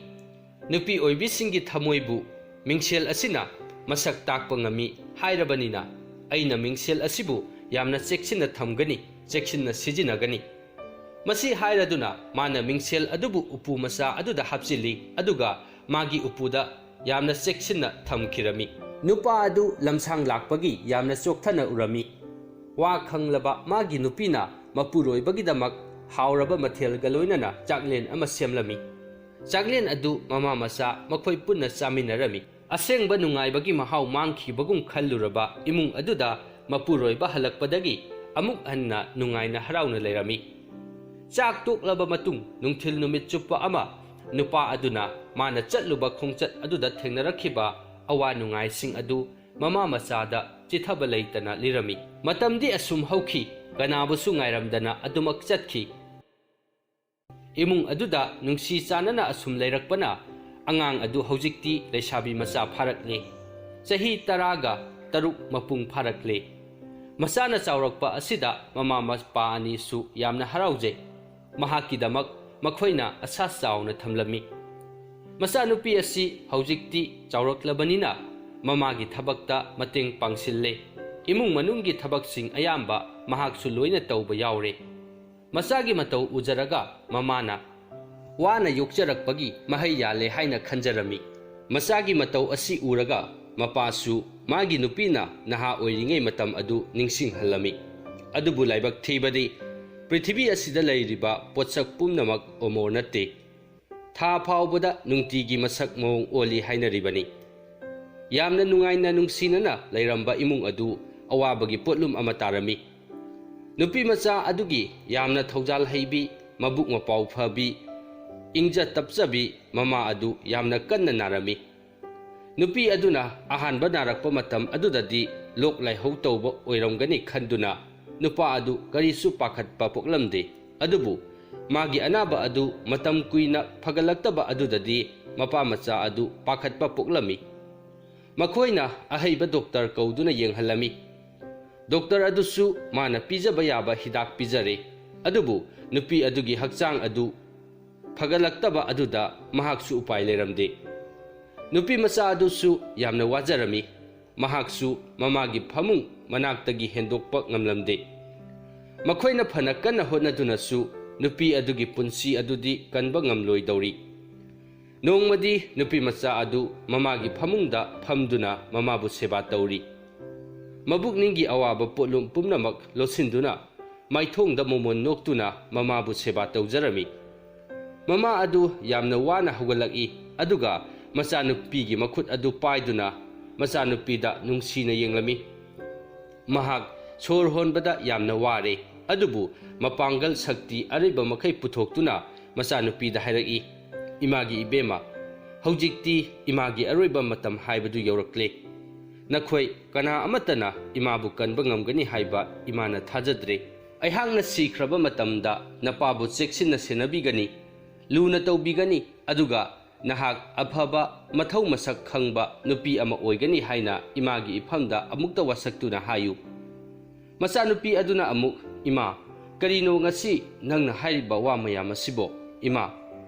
ꯅꯨꯄꯤ ꯑꯣꯏꯕꯤꯁꯤꯡꯒꯤ ꯊꯃꯣꯏꯕꯨ ꯃꯤꯡꯁꯦꯜ ꯑꯁꯤꯅ ꯃꯁꯛ ꯇꯥꯛꯄ ꯉꯝꯃꯤ ꯍꯥꯏꯔꯕꯅꯤꯅ, ꯑꯩꯅ ꯃꯤꯡꯁꯦꯜ ꯑꯁꯤꯕꯨ ꯌꯥꯝꯅ ꯆꯦꯛꯁꯤꯟꯅ ꯊꯝꯒꯅꯤ, ꯆꯦꯛꯁꯤꯟꯅ ꯁꯤꯖꯤꯟꯅꯒꯅꯤ꯫ ꯃꯁꯤ ꯍꯥꯏꯔꯗꯨꯅ ꯃꯥꯅ ꯃꯤꯡꯁꯦꯜ ꯑꯗꯨꯕꯨ ꯎꯄꯨ ꯃꯆꯥ ꯑꯗꯨꯗ ꯍꯥꯞꯆꯤꯜꯂꯤ, ꯑꯗꯨꯒ ꯃꯥꯒꯤ ꯎꯄꯨꯗ ꯌꯥꯝꯅ ꯆꯦꯛꯁꯤꯟꯅ ꯊꯝꯈꯤꯔꯝꯃꯤ꯫ ꯅꯨꯄꯥ ꯑꯗꯨ ꯂꯝꯁꯥꯡ ꯂꯥꯛꯄꯒꯤ ꯌꯥꯝꯅ ꯆꯣꯛꯊꯅ ꯎꯔꯝꯃꯤ꯫ ꯋꯥ ꯈꯪꯂꯕ ꯃꯥꯒꯤ ꯅꯨꯄꯤꯅ ꯃꯄꯨꯔꯣꯏꯕꯒꯤꯗꯃꯛ ꯍꯥꯎꯔꯕ ꯃꯊꯦꯜꯒ ꯂꯣꯏꯅꯅ ꯆꯥꯛꯂꯦꯟ ꯑꯃ ꯁꯦꯝꯂꯝꯃꯤ꯫ ꯆꯥꯛꯂꯦꯟ ꯑꯗꯨ ꯃꯃꯥ ꯃꯆꯥ ꯃꯈꯣꯏ ꯄꯨꯟꯅ ꯆꯥꯃꯤꯟꯅꯔꯝꯃꯤ꯫ ꯑꯁꯦꯡꯕ ꯅꯨꯡꯉꯥꯏꯕꯒꯤ ꯃꯍꯥꯎ ꯃꯥꯡꯈꯤꯕꯒꯨꯝ ꯈꯜꯂꯨꯔꯕ ꯏꯃꯨꯡ ꯑꯗꯨꯗ ꯃꯄꯨꯔꯣꯏꯕ ꯍꯜꯂꯛꯄꯗꯒꯤ ꯑꯃꯨꯛ ꯍꯟꯅ ꯅꯨꯡꯉꯥꯏꯅ ꯍꯔꯥꯎꯅ ꯂꯩꯔꯝꯃꯤ꯫ ꯆꯥꯛ ꯇꯣꯛꯂꯕ ꯃꯇꯨꯡ ꯅꯨꯡꯊꯤꯜ ꯅꯨꯃꯤꯠ ꯆꯨꯞꯄ ꯑꯃ ꯅꯨꯄꯥ ꯑꯗꯨꯅ ꯃꯥꯅ ꯆꯠꯂꯨꯕ ꯈꯣꯡꯆꯠ ꯑꯗꯨꯗ ꯊꯦꯡꯅꯔꯛꯈꯤꯕ ꯑꯋꯥ ꯅꯨꯡꯉꯥꯏꯁꯤꯡ ꯑꯗꯨ ꯃꯃꯥ ꯃꯆꯥꯗ ꯆꯤꯊꯕ ꯂꯩꯇꯅ ꯂꯤꯔꯝꯃꯤ꯫ ꯃꯇꯝꯗꯤ ꯑꯁꯨꯝ ꯍꯧꯈꯤ, ꯀꯅꯥꯕꯨꯁꯨ ꯉꯥꯏꯔꯝꯗꯅ ꯑꯗꯨꯃꯛ ꯆꯠꯈꯤ꯫ ꯏꯃꯨꯡ ꯑꯗꯨꯗ ꯅꯨꯡꯁꯤ ꯆꯥꯟꯅꯅ ꯑꯁꯨꯝ ꯂꯩꯔꯛꯄꯅ ꯑꯉꯥꯡ ꯑꯗꯨ ꯍꯧꯖꯤꯛꯇꯤ ꯂꯩꯁꯥꯕꯤ ꯃꯆꯥ ꯐꯥꯔꯛꯂꯦ꯫ ꯆꯍꯤ ꯇꯔꯥꯒ ꯇꯔꯨꯛ ꯃꯄꯨꯡ ꯐꯥꯔꯛꯂꯦ꯫ ꯃꯆꯥꯅ ꯆꯥꯎꯔꯛꯄ ꯑꯁꯤꯗ ꯃꯃꯥ ꯃꯄꯥ ꯑꯅꯤꯁꯨ ꯌꯥꯝꯅ ꯍꯔꯥꯎꯖꯩ꯫ ꯃꯍꯥꯛꯀꯤꯗꯃꯛ ꯃꯈꯣꯏꯅ ꯑꯁꯥ ꯆꯥꯎꯅ ꯊꯝꯂꯝꯃꯤ꯫ ꯃꯆꯥꯅꯨꯄꯤ ꯑꯁꯤ ꯍꯧꯖꯤꯛꯇꯤ ꯆꯥꯎꯔꯛꯂꯕꯅꯤꯅ ꯃꯃꯥꯒꯤ ꯊꯕꯛꯇ ꯃꯇꯦꯡ ꯄꯥꯡꯁꯤꯜꯂꯦ꯫ ꯏꯃꯨꯡ ꯃꯅꯨꯡꯒꯤ ꯊꯕꯛꯁꯤꯡ ꯑꯌꯥꯝꯕ ꯃꯍꯥꯛꯁꯨ ꯂꯣꯏꯅ ꯇꯧꯕ ꯌꯥꯎꯔꯦ꯫ ꯃꯆꯥꯒꯤ ꯃꯇꯧ ꯎꯖꯔꯒ ꯃꯃꯥꯅ ꯋꯥꯅ ꯌꯣꯛꯆꯔꯛꯄꯒꯤ ꯃꯍꯩ ꯌꯥꯜꯂꯦ ꯍꯥꯏꯅ ꯈꯟꯖꯔꯝꯃꯤ꯫ ꯃꯆꯥꯒꯤ ꯃꯇꯧ ꯑꯁꯤ ꯎꯔꯒ ꯃꯄꯥꯁꯨ ꯃꯥꯒꯤ ꯅꯨꯄꯤꯅ ꯅꯍꯥ ꯑꯣꯏꯔꯤꯉꯩ ꯃꯇꯝ ꯑꯗꯨ ꯅꯤꯡꯁꯤꯡꯍꯜꯂꯝꯃꯤ꯫ ꯑꯗꯨꯕꯨ ꯂꯥꯏꯕꯛ ꯊꯤꯕꯗꯤ ꯄ꯭ꯔꯤꯊꯤꯕꯤ ꯑꯁꯤꯗ ꯂꯩꯔꯤꯕ ꯄꯣꯠꯁꯛ ꯄꯨꯝꯅꯃꯛ ꯑꯃꯣꯔ ꯅꯠꯇꯦ꯫ ꯊꯥ ꯐꯥꯎꯕꯗ ꯅꯨꯡꯇꯤꯒꯤ ꯃꯁꯛ ꯃꯑꯣꯡ ꯑꯣꯜꯂꯤ ꯍꯥꯏꯅꯔꯤꯕꯅꯤ꯫ ꯌꯥꯝꯅ ꯅꯨꯡꯉꯥꯏꯅ ꯅꯨꯡꯁꯤꯅꯅ ꯂꯩꯔꯝꯕ ꯏꯃꯨꯡ ꯑꯗꯨ ꯑꯋꯥꯕꯒꯤ ꯄꯣꯠꯂꯨꯝ ꯑꯃ ꯇꯥꯔꯝꯃꯤ꯫ ꯅꯨꯄꯤ ꯃꯆꯥ ꯑꯗꯨꯒꯤ ꯌꯥꯝꯅ ꯊꯧꯖꯥꯜ ꯍꯩꯕꯤ, ꯃꯕꯨꯛ ꯃꯄꯥꯎ ꯐꯕꯤ, ꯏꯪꯖ ꯇꯞꯆꯕꯤ ꯃꯃꯥ ꯑꯗꯨ ꯌꯥꯝꯅ ꯀꯟꯅ ꯅꯥꯔꯝꯃꯤ꯫ ꯅꯨꯄꯤ ꯑꯗꯨꯅ ꯑꯍꯥꯟꯕ ꯅꯥꯔꯛꯄ ꯃꯇꯝ ꯑꯗꯨꯗꯗꯤ ꯂꯣꯛ ꯂꯥꯏꯍꯧ ꯇꯧꯕ ꯑꯣꯏꯔꯝꯒꯅꯤ ꯈꯟꯗꯨꯅ ꯅꯨꯄꯥ ꯑꯗꯨ ꯀꯔꯤꯁꯨ ꯄꯥꯈꯠꯄ ꯄꯣꯛꯂꯝꯗꯦ꯫ ꯑꯗꯨꯕꯨ ꯃꯥꯒꯤ ꯑꯅꯥꯕ ꯑꯗꯨ ꯃꯇꯝ ꯀꯨꯏꯅ ꯐꯒꯠꯂꯛꯇꯕ ꯑꯗꯨꯗꯗꯤ ꯃꯄꯥ ꯃꯆꯥ ꯑꯗꯨ ꯄꯥꯈꯠꯄ ꯄꯣꯛꯂꯝꯃꯤ꯫ ꯃꯈꯣꯏꯅ ꯑꯍꯩꯕ ꯗꯣꯛꯇꯔ ꯀꯧꯗꯨꯅ ꯌꯦꯡꯍꯜꯂꯝꯃꯤ꯫ ꯗꯣꯛꯇꯔ ꯑꯗꯨꯁꯨ ꯃꯥꯅ ꯄꯤꯖꯕ ꯌꯥꯕ ꯍꯤꯗꯥꯛ ꯄꯤꯖꯔꯦ꯫ ꯑꯗꯨꯕꯨ ꯅꯨꯄꯤ ꯑꯗꯨꯒꯤ ꯍꯛꯆꯥꯡ ꯑꯗꯨ ꯐꯒꯠꯂꯛꯇꯕ ꯑꯗꯨꯗ ꯃꯍꯥꯛꯁꯨ ꯎꯄꯥꯏ ꯂꯩꯔꯝꯗꯦ꯫ ꯅꯨꯄꯤ ꯃꯆꯥ ꯑꯗꯨꯁꯨ ꯌꯥꯝꯅ ꯋꯥꯖꯔꯝꯃꯤ꯫ ꯃꯍꯥꯛꯁꯨ ꯃꯃꯥꯒꯤ ꯐꯃꯨꯡ ꯃꯅꯥꯛꯇꯒꯤ ꯍꯦꯟꯗꯣꯛꯄ ꯉꯝꯂꯝꯗꯦ꯫ ꯃꯈꯣꯏꯅ ꯐꯅ ꯀꯟꯅ ꯍꯣꯠꯅꯗꯨꯅꯁꯨ ꯅꯨꯄꯤ ꯑꯗꯨꯒꯤ ꯄꯨꯟꯁꯤ ꯑꯗꯨꯗꯤ ꯀꯟꯕ ꯉꯝꯂꯣꯏꯗꯧꯔꯤ꯫ ꯅꯣꯡꯃꯗꯤ ꯅꯨꯄꯤ ꯃꯆꯥ ꯑꯗꯨ ꯃꯃꯥꯒꯤ ꯐꯃꯨꯡꯗ ꯐꯝꯗꯨꯅ ꯃꯃꯥꯕꯨ ꯁꯦꯕꯥ ꯇꯧꯔꯤ꯫ ꯃꯕꯨꯛꯅꯤꯡꯒꯤ ꯑꯋꯥꯕ ꯄꯣꯠꯂꯨꯝ ꯄꯨꯝꯅꯃꯛ ꯂꯣꯠꯁꯤꯟꯗꯨꯅ ꯃꯥꯏꯊꯣꯡꯗ ꯃꯣꯃꯣꯟ ꯅꯣꯛꯇꯨꯅ ꯃꯃꯥꯕꯨ ꯁꯦꯕꯥ ꯇꯧꯖꯔꯝꯃꯤ꯫ ꯃꯃꯥ ꯑꯗꯨ ꯌꯥꯝꯅ ꯋꯥꯅ ꯍꯧꯒꯠꯂꯛꯏ, ꯑꯗꯨꯒ ꯃꯆꯥꯅꯨꯄꯤꯒꯤ ꯃꯈꯨꯠ ꯑꯗꯨ ꯄꯥꯏꯗꯨꯅ ꯃꯆꯥꯅꯨꯄꯤꯗ ꯅꯨꯡꯁꯤꯅ ꯌꯦꯡꯂꯝꯃꯤ꯫ ꯃꯍꯥꯛ ꯁꯣꯔ ꯍꯣꯟꯕꯗ ꯌꯥꯝꯅ ꯋꯥꯔꯦ, ꯑꯗꯨꯕꯨ ꯃꯄꯥꯡꯒꯜ ꯁꯛꯇꯤ ꯑꯔꯩꯕ ꯃꯈꯩ ꯄꯨꯊꯣꯛꯇꯨꯅ ꯃꯆꯥꯅꯨꯄꯤꯗ ꯍꯥꯏꯔꯛꯏ, "ꯏꯃꯥꯒꯤ ꯏꯕꯦꯝꯃ, ꯍꯧꯖꯤꯛꯇꯤ ꯏꯃꯥꯒꯤ ꯑꯔꯣꯏꯕ ꯃꯇꯝ ꯍꯥꯏꯕꯗꯨ ꯌꯧꯔꯛꯂꯦ꯫ ꯅꯈꯣꯏ ꯀꯅꯥ ꯑꯃꯠꯇꯅ ꯏꯃꯥꯕꯨ ꯀꯟꯕ ꯉꯝꯒꯅꯤ ꯍꯥꯏꯕ ꯏꯃꯥꯅ ꯊꯥꯖꯗ꯭ꯔꯦ꯫ ꯑꯩꯍꯥꯛꯅ ꯁꯤꯈ꯭ꯔꯕ ꯃꯇꯝꯗ ꯅꯄꯥꯕꯨ ꯆꯦꯛꯁꯤꯟꯅ ꯁꯦꯟꯅꯕꯤꯒꯅꯤ, ꯂꯨꯅ ꯇꯧꯕꯤꯒꯅꯤ, ꯑꯗꯨꯒ ꯅꯍꯥꯛ ꯑꯐꯕ, ꯃꯊꯧ ꯃꯁꯛ ꯈꯪꯕ ꯅꯨꯄꯤ ꯑꯃ ꯑꯣꯏꯒꯅꯤ ꯍꯥꯏꯅ ꯏꯃꯥꯒꯤ ꯏꯐꯝꯗ ꯑꯃꯨꯛꯇ ꯋꯥꯁꯛꯇꯨꯅ ꯍꯥꯏꯌꯨ꯫ ꯃꯆꯥꯅꯨꯄꯤ ꯑꯗꯨꯅ ꯑꯃꯨꯛ, "ꯏꯃꯥ, ꯀꯔꯤꯅꯣ ꯉꯁꯤ ꯅꯪꯅ ꯍꯥꯏꯔꯤꯕ ꯋꯥ ꯃꯌꯥꯝ ꯑꯁꯤꯕꯣ? ꯏꯃꯥ,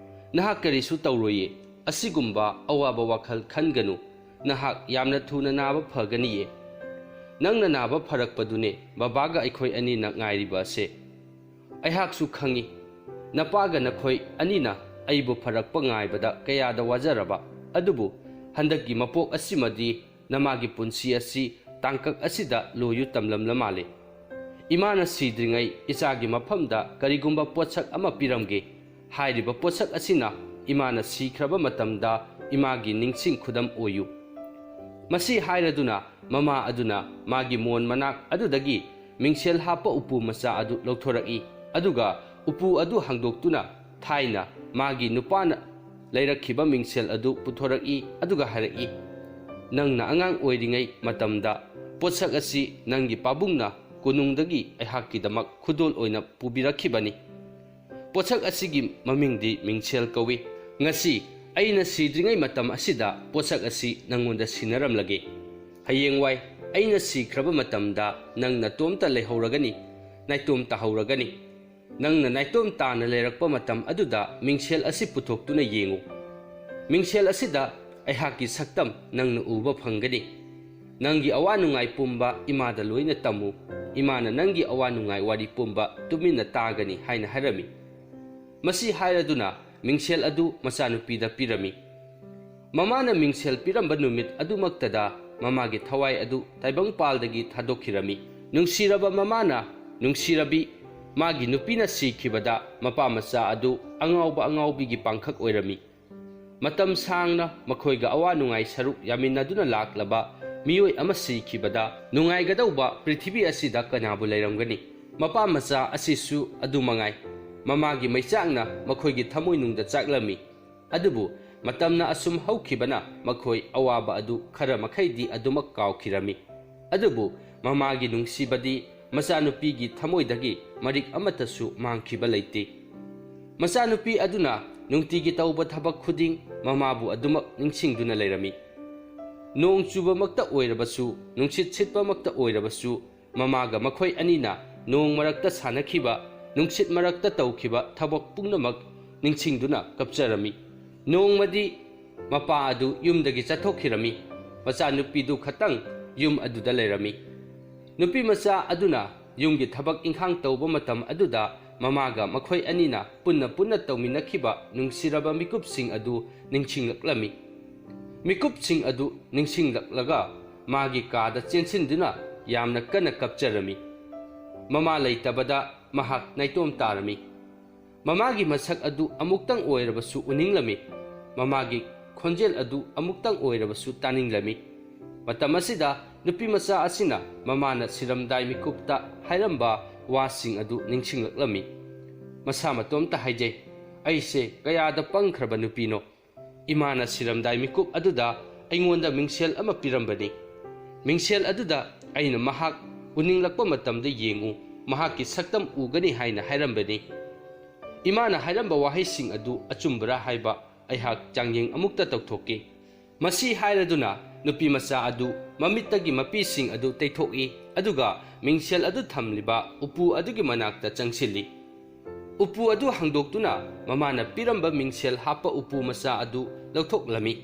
ꯅꯍꯥꯛ ꯀꯔꯤꯁꯨ ꯇꯧꯔꯣꯏꯌꯦ꯫ ꯑꯁꯤꯒꯨꯝꯕ ꯑꯋꯥꯕ ꯋꯥꯈꯜ ꯈꯟꯒꯅꯨ꯫ ꯅꯍꯥꯛ ꯌꯥꯝꯅ ꯊꯨꯅ ꯅꯥꯕ ꯐꯒꯅꯤꯌꯦ꯫ ꯅꯪꯅ ꯅꯥꯕ ꯐꯔꯛꯄꯗꯨꯅꯦ ꯕꯕꯥꯒ ꯑꯩꯈꯣꯏ ꯑꯅꯤꯅ ꯉꯥꯏꯔꯤꯕ ꯑꯁꯦ꯫ ꯑꯩꯍꯥꯛꯁꯨ ꯈꯪꯏ, ꯅꯄꯥꯒ ꯅꯈꯣꯏ ꯑꯅꯤꯅ ꯑꯩꯕꯨ ꯐꯔꯛꯄ ꯉꯥꯏꯕꯗ ꯀꯌꯥꯗ ꯋꯥꯖꯔꯕ꯫ ꯑꯗꯨꯕꯨ ꯍꯟꯗꯛꯀꯤ ꯃꯄꯣꯛ ꯑꯁꯤꯃꯗꯤ ꯅꯃꯥꯒꯤ ꯄꯨꯟꯁꯤ ꯑꯁꯤ ꯇꯥꯡꯀꯛ ꯑꯁꯤꯗ ꯂꯣꯏꯌꯨ ꯇꯝꯂꯝꯂ ꯃꯥꯜꯂꯦ꯫ ꯏꯃꯥꯅ ꯁꯤꯗ꯭ꯔꯤꯉꯩ ꯏꯆꯥꯒꯤ ꯃꯐꯝꯗ ꯀꯔꯤꯒꯨꯝꯕ ꯄꯣꯠꯁꯛ ꯑꯃ ꯄꯤꯔꯝꯒꯦ꯫ ꯍꯥꯏꯔꯤꯕ ꯄꯣꯠꯁꯛ ꯑꯁꯤꯅ ꯏꯃꯥꯅ ꯁꯤꯈ꯭ꯔꯕ ꯃꯇꯝꯗ ꯏꯃꯥꯒꯤ ꯅꯤꯡꯁꯤꯡ ꯈꯨꯗꯝ ꯑꯣꯏꯌꯨ꯫" ꯃꯁꯤ ꯍꯥꯏꯔꯗꯨꯅ ꯃꯃꯥ ꯑꯗꯨꯅ ꯃꯥꯒꯤ ꯃꯣꯟ ꯃꯅꯥꯛ ꯑꯗꯨꯗꯒꯤ ꯃꯤꯡꯁꯦꯜ ꯍꯥꯞꯄ ꯎꯄꯨ ꯃꯆꯥ ꯑꯗꯨ ꯂꯧꯊꯣꯔꯛꯏ꯫ ꯑꯗꯨꯒ ꯎꯄꯨ ꯑꯗꯨ ꯍꯥꯡꯗꯣꯛꯇꯨꯅ ꯊꯥꯏꯅ ꯃꯥꯒꯤ ꯅꯨꯄꯥꯅ ꯂꯩꯔꯛꯈꯤꯕ ꯃꯤꯡꯁꯦꯜ ꯑꯗꯨ ꯄꯨꯊꯣꯔꯛꯏ꯫ ꯑꯗꯨꯒ ꯍꯥꯏꯔꯛꯏ, "ꯅꯪꯅ ꯑꯉꯥꯡ ꯑꯣꯏꯔꯤꯉꯩ ꯃꯇꯝꯗ ꯄꯣꯠꯁꯛ ꯑꯁꯤ ꯅꯪꯒꯤ ꯄꯥꯕꯨꯡꯅ ꯀꯣꯅꯨꯡꯗꯒꯤ ꯑꯩꯍꯥꯛꯀꯤꯗꯃꯛ ꯈꯨꯗꯣꯜ ꯑꯣꯏꯅ ꯄꯨꯕꯤꯔꯛꯈꯤꯕꯅꯤ꯫ ꯄꯣꯠꯁꯛ ꯑꯁꯤꯒꯤ ꯃꯃꯤꯡꯗꯤ ꯃꯤꯡꯁꯦꯜ ꯀꯧꯏ꯫ ꯉꯁꯤ ꯑꯩꯅ ꯁꯤꯗ꯭ꯔꯤꯉꯩ ꯃꯇꯝ ꯑꯁꯤꯗ ꯄꯣꯠꯁꯛ ꯑꯁꯤ ꯅꯪꯉꯣꯟꯗ ꯁꯤꯟꯅꯔꯝꯂꯒꯦ꯫ ꯍꯌꯦꯡꯋꯥꯏ ꯑꯩꯅ ꯁꯤꯈ꯭ꯔꯕ ꯃꯇꯝꯗ ꯅꯪ ꯅꯇꯣꯝꯇ ꯂꯩꯍꯧꯔꯒꯅꯤ, ꯅꯥꯏꯇꯣꯝ ꯇꯥꯍꯧꯔꯒꯅꯤ꯫ ꯅꯪꯅ ꯅꯥꯏꯇꯣꯝ ꯇꯥꯅ ꯂꯩꯔꯛꯄ ꯃꯇꯝ ꯑꯗꯨꯗ ꯃꯤꯡꯁꯦꯜ ꯑꯁꯤ ꯄꯨꯊꯣꯛꯇꯨꯅ ꯌꯦꯡꯉꯨ꯫ ꯃꯤꯡꯁꯦꯜ ꯑꯁꯤꯗ ꯑꯩꯍꯥꯛꯀꯤ ꯁꯛꯇꯝ ꯅꯪꯅ ꯎꯕ ꯐꯪꯒꯅꯤ꯫ ꯅꯪꯒꯤ ꯑꯋꯥ ꯅꯨꯡꯉꯥꯏ ꯄꯨꯝꯕ ꯏꯃꯥꯗ ꯂꯣꯏꯅ ꯇꯝꯃꯨ꯫ ꯏꯃꯥꯅ ꯅꯪꯒꯤ ꯑꯋꯥ ꯅꯨꯡꯉꯥꯏ ꯋꯥꯔꯤ ꯄꯨꯝꯕ ꯇꯨꯃꯤꯟꯅ ꯇꯥꯒꯅꯤ" ꯍꯥꯏꯅ ꯍꯥꯏꯔꯝꯃꯤ꯫ ꯃꯁꯤ ꯍꯥꯏꯔꯗꯨꯅ ꯃꯤꯡꯁꯦꯜ ꯑꯗꯨ ꯃꯆꯥꯅꯨꯄꯤꯗ ꯄꯤꯔꯝꯃꯤ꯫ ꯃꯃꯥꯅ ꯃꯤꯡꯁꯦꯜ ꯄꯤꯔꯝꯕ ꯅꯨꯃꯤꯠ ꯑꯗꯨꯃꯛꯇꯗ ꯃꯃꯥꯒꯤ ꯊꯋꯥꯏ ꯑꯗꯨ ꯇꯥꯏꯕꯪꯄꯥꯜꯗꯒꯤ ꯊꯥꯗꯣꯛꯈꯤꯔꯝꯃꯤ꯫ ꯅꯨꯡꯁꯤꯔꯕ ꯃꯃꯥꯅ ꯅꯨꯡꯁꯤꯔꯕꯤ ꯃꯥꯒꯤ ꯅꯨꯄꯤꯅ ꯁꯤꯈꯤꯕꯗ ꯃꯄꯥ ꯃꯆꯥ ꯑꯗꯨ ꯑꯉꯥꯎꯕ ꯑꯉꯥꯎꯕꯤꯒꯤ ꯄꯥꯡꯈꯛ ꯑꯣꯏꯔꯝꯃꯤ꯫ ꯃꯇꯝ ꯁꯥꯡꯅ ꯃꯈꯣꯏꯒ ꯑꯋꯥ ꯅꯨꯡꯉꯥꯏ ꯁꯔꯨꯛ ꯌꯥꯃꯤꯟꯅꯗꯨꯅ ꯂꯥꯛꯂꯕ ꯃꯤꯑꯣꯏ ꯑꯃ ꯁꯤꯈꯤꯕꯗ ꯅꯨꯡꯉꯥꯏꯒꯗꯧꯕ ꯄ꯭ꯔꯤꯊꯤꯕꯤ ꯑꯁꯤꯗ ꯀꯅꯥꯕꯨ ꯂꯩꯔꯝꯒꯅꯤ? ꯃꯄꯥ ꯃꯆꯥ ꯑꯁꯤꯁꯨ ꯑꯗꯨ ꯃꯉꯥꯏ꯫ ꯃꯃꯥꯒꯤ ꯃꯩꯆꯥꯛꯅ ꯃꯈꯣꯏꯒꯤ ꯊꯃꯣꯏꯅꯨꯡꯗ ꯆꯥꯛꯂꯝꯃꯤ꯫ ꯑꯗꯨꯕꯨ ꯃꯇꯝꯅ ꯑꯁꯨꯝ ꯍꯧꯈꯤꯕꯅ ꯃꯈꯣꯏ ꯑꯋꯥꯕ ꯑꯗꯨ ꯈꯔ ꯃꯈꯩꯗꯤ ꯑꯗꯨꯃꯛ ꯀꯥꯎꯈꯤꯔꯝꯃꯤ꯫ ꯑꯗꯨꯕꯨ ꯃꯃꯥꯒꯤ ꯅꯨꯡꯁꯤꯕꯗꯤ ꯃꯆꯥꯅꯨꯄꯤꯒꯤ ꯊꯃꯣꯏꯗꯒꯤ ꯃꯔꯤꯛ ꯑꯃꯠꯇꯁꯨ ꯃꯥꯡꯈꯤꯕ ꯂꯩꯇꯦ꯫ ꯃꯆꯥꯅꯨꯄꯤ ꯑꯗꯨꯅ ꯅꯨꯡꯇꯤꯒꯤ ꯇꯧꯕ ꯊꯕꯛ ꯈꯨꯗꯤꯡ ꯃꯃꯥꯕꯨ ꯑꯗꯨꯃꯛ ꯅꯤꯡꯁꯤꯡꯗꯨꯅ ꯂꯩꯔꯝꯃꯤ꯫ ꯅꯣꯡ ꯆꯨꯕꯃꯛꯇ ꯑꯣꯏꯔꯕꯁꯨ, ꯅꯨꯡꯁꯤꯠ ꯁꯤꯠꯄꯃꯛꯇ ꯑꯣꯏꯔꯕꯁꯨ, ꯃꯃꯥꯒ ꯃꯈꯣꯏ ꯑꯅꯤꯅ ꯅꯣꯡ ꯃꯔꯛꯇ ꯁꯥꯟꯅꯈꯤꯕ, ꯅꯨꯡꯁꯤꯠ ꯃꯔꯛꯇ ꯇꯧꯈꯤꯕ ꯊꯕꯛ ꯄꯨꯝꯅꯃꯛ ꯅꯤꯡꯁꯤꯡꯗꯨꯅ ꯀꯞꯆꯔꯝꯃꯤ꯫ ꯅꯣꯡꯃꯗꯤ ꯃꯄꯥ ꯑꯗꯨ ꯌꯨꯝꯗꯒꯤ ꯆꯠꯊꯣꯛꯈꯤꯔꯝꯃꯤ꯫ ꯃꯆꯥꯅꯨꯄꯤꯗꯨ ꯈꯛꯇꯪ ꯌꯨꯝ ꯑꯗꯨꯗ ꯂꯩꯔꯝꯃꯤ꯫ ꯅꯨꯄꯤ ꯃꯆꯥ ꯑꯗꯨꯅ ꯌꯨꯝꯒꯤ ꯊꯕꯛ ꯏꯪꯈꯥꯡ ꯇꯧꯕ ꯃꯇꯝ ꯑꯗꯨꯗ ꯃꯃꯥꯒ ꯃꯈꯣꯏ ꯑꯅꯤꯅ ꯄꯨꯟꯅ ꯄꯨꯟꯅ ꯇꯧꯃꯤꯟꯅꯈꯤꯕ ꯅꯨꯡꯁꯤꯔꯕ ꯃꯤꯀꯨꯞꯁꯤꯡ ꯑꯗꯨ ꯅꯤꯡꯁꯤꯡꯂꯛꯂꯝꯃꯤ꯫ ꯃꯤꯀꯨꯞꯁꯤꯡ ꯑꯗꯨ ꯅꯤꯡꯁꯤꯡꯂꯛꯂꯒ ꯃꯥꯒꯤ ꯀꯥꯗ ꯆꯦꯟꯁꯤꯟꯗꯨꯅ ꯌꯥꯝꯅ ꯀꯟꯅ ꯀꯞꯆꯔꯝꯃꯤ꯫ ꯃꯃꯥ ꯂꯩꯇꯕꯗ ꯃꯍꯥꯛ ꯅꯥꯏꯇꯣꯝ ꯇꯥꯔꯝꯃꯤ꯫ ꯃꯃꯥꯒꯤ ꯃꯁꯛ ꯑꯗꯨ ꯑꯃꯨꯛꯇꯪ ꯑꯣꯏꯔꯕꯁꯨ ꯎꯅꯤꯡꯂꯝꯃꯤ꯫ ꯃꯃꯥꯒꯤ ꯈꯣꯟꯖꯦꯜ ꯑꯗꯨ ꯑꯃꯨꯛꯇꯪ ꯑꯣꯏꯔꯕꯁꯨ ꯇꯥꯅꯤꯡꯂꯝꯃꯤ꯫ ꯃꯇꯝ ꯑꯁꯤꯗ ꯅꯨꯄꯤ ꯃꯆꯥ ꯑꯁꯤꯅ ꯃꯃꯥꯅ ꯁꯤꯔꯝꯗꯥꯏ ꯃꯤꯀꯨꯞꯇ ꯍꯥꯏꯔꯝꯕ ꯋꯥꯁꯤꯡ ꯑꯗꯨ ꯅꯤꯡꯁꯤꯡꯂꯛꯂꯝꯃꯤ꯫ ꯃꯁꯥ ꯃꯇꯣꯝꯇ ꯍꯥꯏꯖꯩ, "ꯑꯩꯁꯦ ꯀꯌꯥꯗ ꯄꯪꯈ꯭ꯔꯕ ꯅꯨꯄꯤꯅꯣ! ꯏꯃꯥꯅ ꯁꯤꯔꯝꯗꯥꯏ ꯃꯤꯀꯨꯞ ꯑꯗꯨꯗ ꯑꯩꯉꯣꯟꯗ ꯃꯤꯡꯁꯦꯜ ꯑꯃ ꯄꯤꯔꯝꯕꯅꯤ꯫ ꯃꯤꯡꯁꯦꯜ ꯑꯗꯨꯗ ꯑꯩꯅ ꯃꯍꯥꯛ ꯎꯅꯤꯡꯂꯛꯄ ꯃꯇꯝꯗ ꯌꯦꯡꯉꯨ, ꯃꯍꯥꯛꯀꯤ ꯁꯛꯇꯝ ꯎꯒꯅꯤ ꯍꯥꯏꯅ ꯍꯥꯏꯔꯝꯕꯅꯤ꯫ ꯏꯃꯥꯅ ꯍꯥꯏꯔꯝꯕ ꯋꯥꯍꯩꯁꯤꯡ ꯑꯗꯨ ꯑꯆꯨꯝꯕꯔꯥ ꯍꯥꯏꯕ ꯑꯩꯍꯥꯛ ꯆꯥꯡꯌꯦꯡ ꯑꯃꯨꯛꯇ ꯇꯧꯊꯣꯛꯀꯦ"꯫ ꯃꯁꯤ ꯍꯥꯏꯔꯗꯨꯅ ꯅꯨꯄꯤ ꯃꯆꯥ ꯑꯗꯨ ꯃꯃꯤꯠꯇꯒꯤ ꯃꯄꯤꯁꯤꯡ ꯑꯗꯨ ꯇꯩꯊꯣꯛꯏ, ꯑꯗꯨꯒ ꯃꯤꯡꯁꯦꯜ ꯑꯗꯨ ꯊꯝꯂꯤꯕ ꯎꯄꯨ ꯑꯗꯨꯒꯤ ꯃꯅꯥꯛꯇ ꯆꯪꯁꯤꯜꯂꯤ꯫ ꯎꯄꯨ ꯑꯗꯨ ꯍꯥꯡꯗꯣꯛꯇꯨꯅ ꯃꯃꯥꯅ ꯄꯤꯔꯝꯕ ꯃꯤꯡꯁꯦꯜ ꯍꯥꯞꯄ ꯎꯄꯨ ꯃꯆꯥ ꯑꯗꯨ ꯂꯧꯊꯣꯛꯂꯝꯃꯤ꯫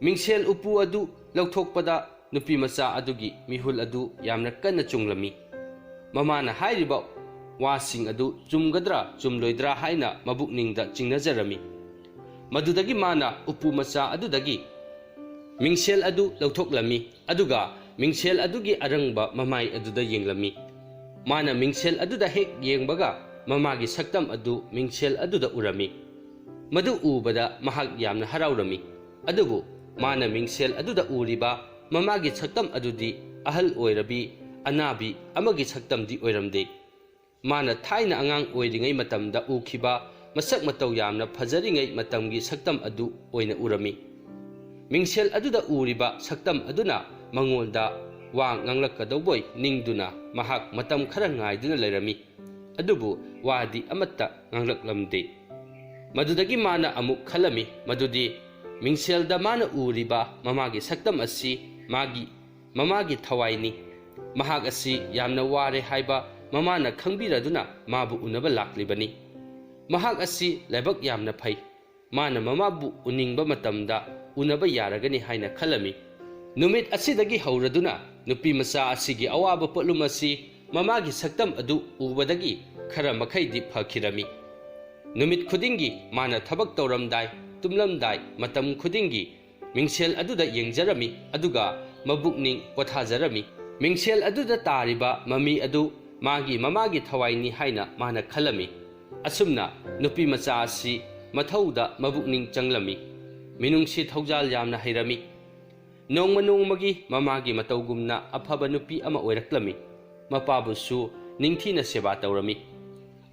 ꯃꯤꯡꯁꯦꯜ ꯎꯄꯨ ꯑꯗꯨ ꯂꯧꯊꯣꯛꯄꯗ ꯅꯨꯄꯤ ꯃꯆꯥ ꯑꯗꯨꯒꯤ ꯃꯤꯍꯨꯜ ꯑꯗꯨ ꯌꯥꯝꯅ ꯀꯟꯅ ꯆꯨꯡꯂꯝꯃꯤ꯫ ꯃꯃꯥꯅ ꯍꯥꯏꯔꯤꯕ ꯋꯥꯁꯤꯡ ꯑꯗꯨ ꯆꯨꯝꯒꯗ꯭ꯔꯥ ꯆꯨꯝꯂꯣꯏꯗ꯭ꯔꯥ ꯍꯥꯏꯅ ꯃꯕꯨꯛꯅꯤꯡꯗ ꯆꯤꯡꯅꯖꯔꯝꯃꯤ꯫ ꯃꯗꯨꯗꯒꯤ ꯃꯥꯅ ꯎꯄꯨ ꯃꯆꯥ ꯑꯗꯨꯗꯒꯤ ꯃꯤꯡꯁꯦꯜ ꯑꯗꯨ ꯂꯧꯊꯣꯛꯂꯝꯃꯤ, ꯑꯗꯨꯒ ꯃꯤꯡꯁꯦꯜ ꯑꯗꯨꯒꯤ ꯑꯔꯪꯕ ꯃꯃꯥꯏ ꯑꯗꯨꯗ ꯌꯦꯡꯂꯝꯃꯤ꯫ ꯃꯥꯅ ꯃꯤꯡꯁꯦꯜ ꯑꯗꯨꯗ ꯍꯦꯛ ꯌꯦꯡꯕꯒ ꯃꯃꯥꯒꯤ ꯁꯛꯇꯝ ꯑꯗꯨ ꯃꯤꯡꯁꯦꯜ ꯑꯗꯨꯗ ꯎꯔꯝꯃꯤ꯫ ꯃꯗꯨ ꯎꯕꯗ ꯃꯍꯥꯛ ꯌꯥꯝꯅ ꯍꯔꯥꯎꯔꯝꯃꯤ꯫ ꯑꯗꯨꯕꯨ ꯃꯥꯅ ꯃꯤꯡꯁꯦꯜ ꯑꯗꯨꯗ ꯎꯔꯤꯕ ꯃꯃꯥꯒꯤ ꯁꯛꯇꯝ ꯑꯗꯨꯗꯤ ꯑꯍꯜ ꯑꯣꯏꯔꯕꯤ ꯑꯅꯥꯕꯤ ꯑꯃꯒꯤ ꯁꯛꯇꯝꯗꯤ ꯑꯣꯏꯔꯝꯗꯦ꯫ ꯃꯥꯅ ꯊꯥꯏꯅ ꯑꯉꯥꯡ ꯑꯣꯏꯔꯤꯉꯩ ꯃꯇꯝꯗ ꯎꯈꯤꯕ ꯃꯁꯛ ꯃꯇꯧ ꯌꯥꯝꯅ ꯐꯖꯔꯤꯉꯩ ꯃꯇꯝꯒꯤ ꯁꯛꯇꯝ ꯑꯗꯨ ꯑꯣꯏꯅ ꯎꯔꯝꯃꯤ꯫ ꯃꯤꯡꯁꯦꯜ ꯑꯗꯨꯗ ꯎꯔꯤꯕ ꯁꯛꯇꯝ ꯑꯗꯨꯅ ꯃꯉꯣꯟꯗ ꯋꯥ ꯉꯥꯡꯂꯛꯀꯗꯧꯕꯣꯏ ꯅꯤꯡꯗꯨꯅ ꯃꯍꯥꯛ ꯃꯇꯝ ꯈꯔ ꯉꯥꯏꯗꯨꯅ ꯂꯩꯔꯝꯃꯤ꯫ ꯑꯗꯨꯕꯨ ꯋꯥꯗꯤ ꯑꯃꯠꯇ ꯉꯥꯡꯂꯛꯂꯝꯗꯦ꯫ ꯃꯗꯨꯗꯒꯤ ꯃꯥꯅ ꯑꯃꯨꯛ ꯈꯜꯂꯝꯃꯤ ꯃꯗꯨꯗꯤ ꯃꯤꯡꯁꯦꯜꯗ ꯃꯥꯅ ꯎꯔꯤꯕ ꯃꯃꯥꯒꯤ ꯁꯛꯇꯝ ꯑꯁꯤ ꯃꯥꯒꯤ, ꯃꯃꯥꯒꯤ ꯊꯋꯥꯏꯅꯤ꯫ ꯃꯍꯥꯛ ꯑꯁꯤ ꯌꯥꯝꯅ ꯋꯥꯔꯦ ꯍꯥꯏꯕ ꯃꯃꯥꯅ ꯈꯪꯕꯤꯔꯗꯨꯅ ꯃꯥꯕꯨ ꯎꯅꯕ ꯂꯥꯛꯂꯤꯕꯅꯤ꯫ ꯃꯍꯥꯛ ꯑꯁꯤ ꯂꯥꯏꯕꯛ ꯌꯥꯝꯅ ꯐꯩ꯫ ꯃꯥꯅ ꯃꯃꯥꯕꯨ ꯎꯅꯤꯡꯕ ꯃꯇꯝꯗ ꯎꯅꯕ ꯌꯥꯔꯒꯅꯤ ꯍꯥꯏꯅ ꯈꯜꯂꯝꯃꯤ꯫ ꯅꯨꯃꯤꯠ ꯑꯁꯤꯗꯒꯤ ꯍꯧꯔꯗꯨꯅ ꯅꯨꯄꯤ ꯃꯆꯥ ꯑꯁꯤꯒꯤ ꯑꯋꯥꯕ ꯄꯣꯠꯂꯨꯝ ꯑꯁꯤ ꯃꯃꯥꯒꯤ ꯁꯛꯇꯝ ꯑꯗꯨ ꯎꯕꯗꯒꯤ ꯈꯔ ꯃꯈꯩꯗꯤ ꯐꯈꯤꯔꯝꯃꯤ꯫ ꯅꯨꯃꯤꯠ ꯈꯨꯗꯤꯡꯒꯤ ꯃꯥꯅ ꯊꯕꯛ ꯇꯧꯔꯝꯗꯥꯏ, ꯇꯨꯝꯂꯝꯗꯥꯏ, ꯃꯇꯝ ꯈꯨꯗꯤꯡꯒꯤ ꯃꯤꯡꯁꯦꯜ ꯑꯗꯨꯗ ꯌꯦꯡꯖꯔꯝꯃꯤ, ꯑꯗꯨꯒ ꯃꯕꯨꯛꯅꯤꯡ ꯄꯣꯊꯥꯖꯔꯝꯃꯤ꯫ ꯃꯤꯡꯁꯦꯜ ꯑꯗꯨꯗ ꯇꯥꯔꯤꯕ ꯃꯃꯤ ꯑꯗꯨ ꯃꯥꯒꯤ ꯃꯃꯥꯒꯤ ꯊꯋꯥꯏꯅꯤ ꯍꯥꯏꯅ ꯃꯥꯅ ꯈꯜꯂꯝꯃꯤ꯫ ꯑꯁꯨꯝꯅ ꯅꯨꯄꯤ ꯃꯆꯥ ꯑꯁꯤ ꯃꯊꯧꯗ ꯃꯕꯨꯛꯅꯤꯡ ꯆꯪꯂꯝꯃꯤ꯫ ꯃꯤꯅꯨꯡꯁꯤ ꯊꯧꯖꯥꯜ ꯌꯥꯝꯅ ꯍꯩꯔꯝꯃꯤ꯫ ꯅꯣꯡꯃ ꯅꯣꯡꯃꯒꯤ ꯃꯃꯥꯒꯤ ꯃꯇꯧꯒꯨꯝꯅ ꯑꯐꯕ ꯅꯨꯄꯤ ꯑꯃ ꯑꯣꯏꯔꯛꯂꯝꯃꯤ꯫ ꯃꯄꯥꯕꯨꯁꯨ ꯅꯤꯡꯊꯤꯅ ꯁꯦꯕꯥ ꯇꯧꯔꯝꯃꯤ꯫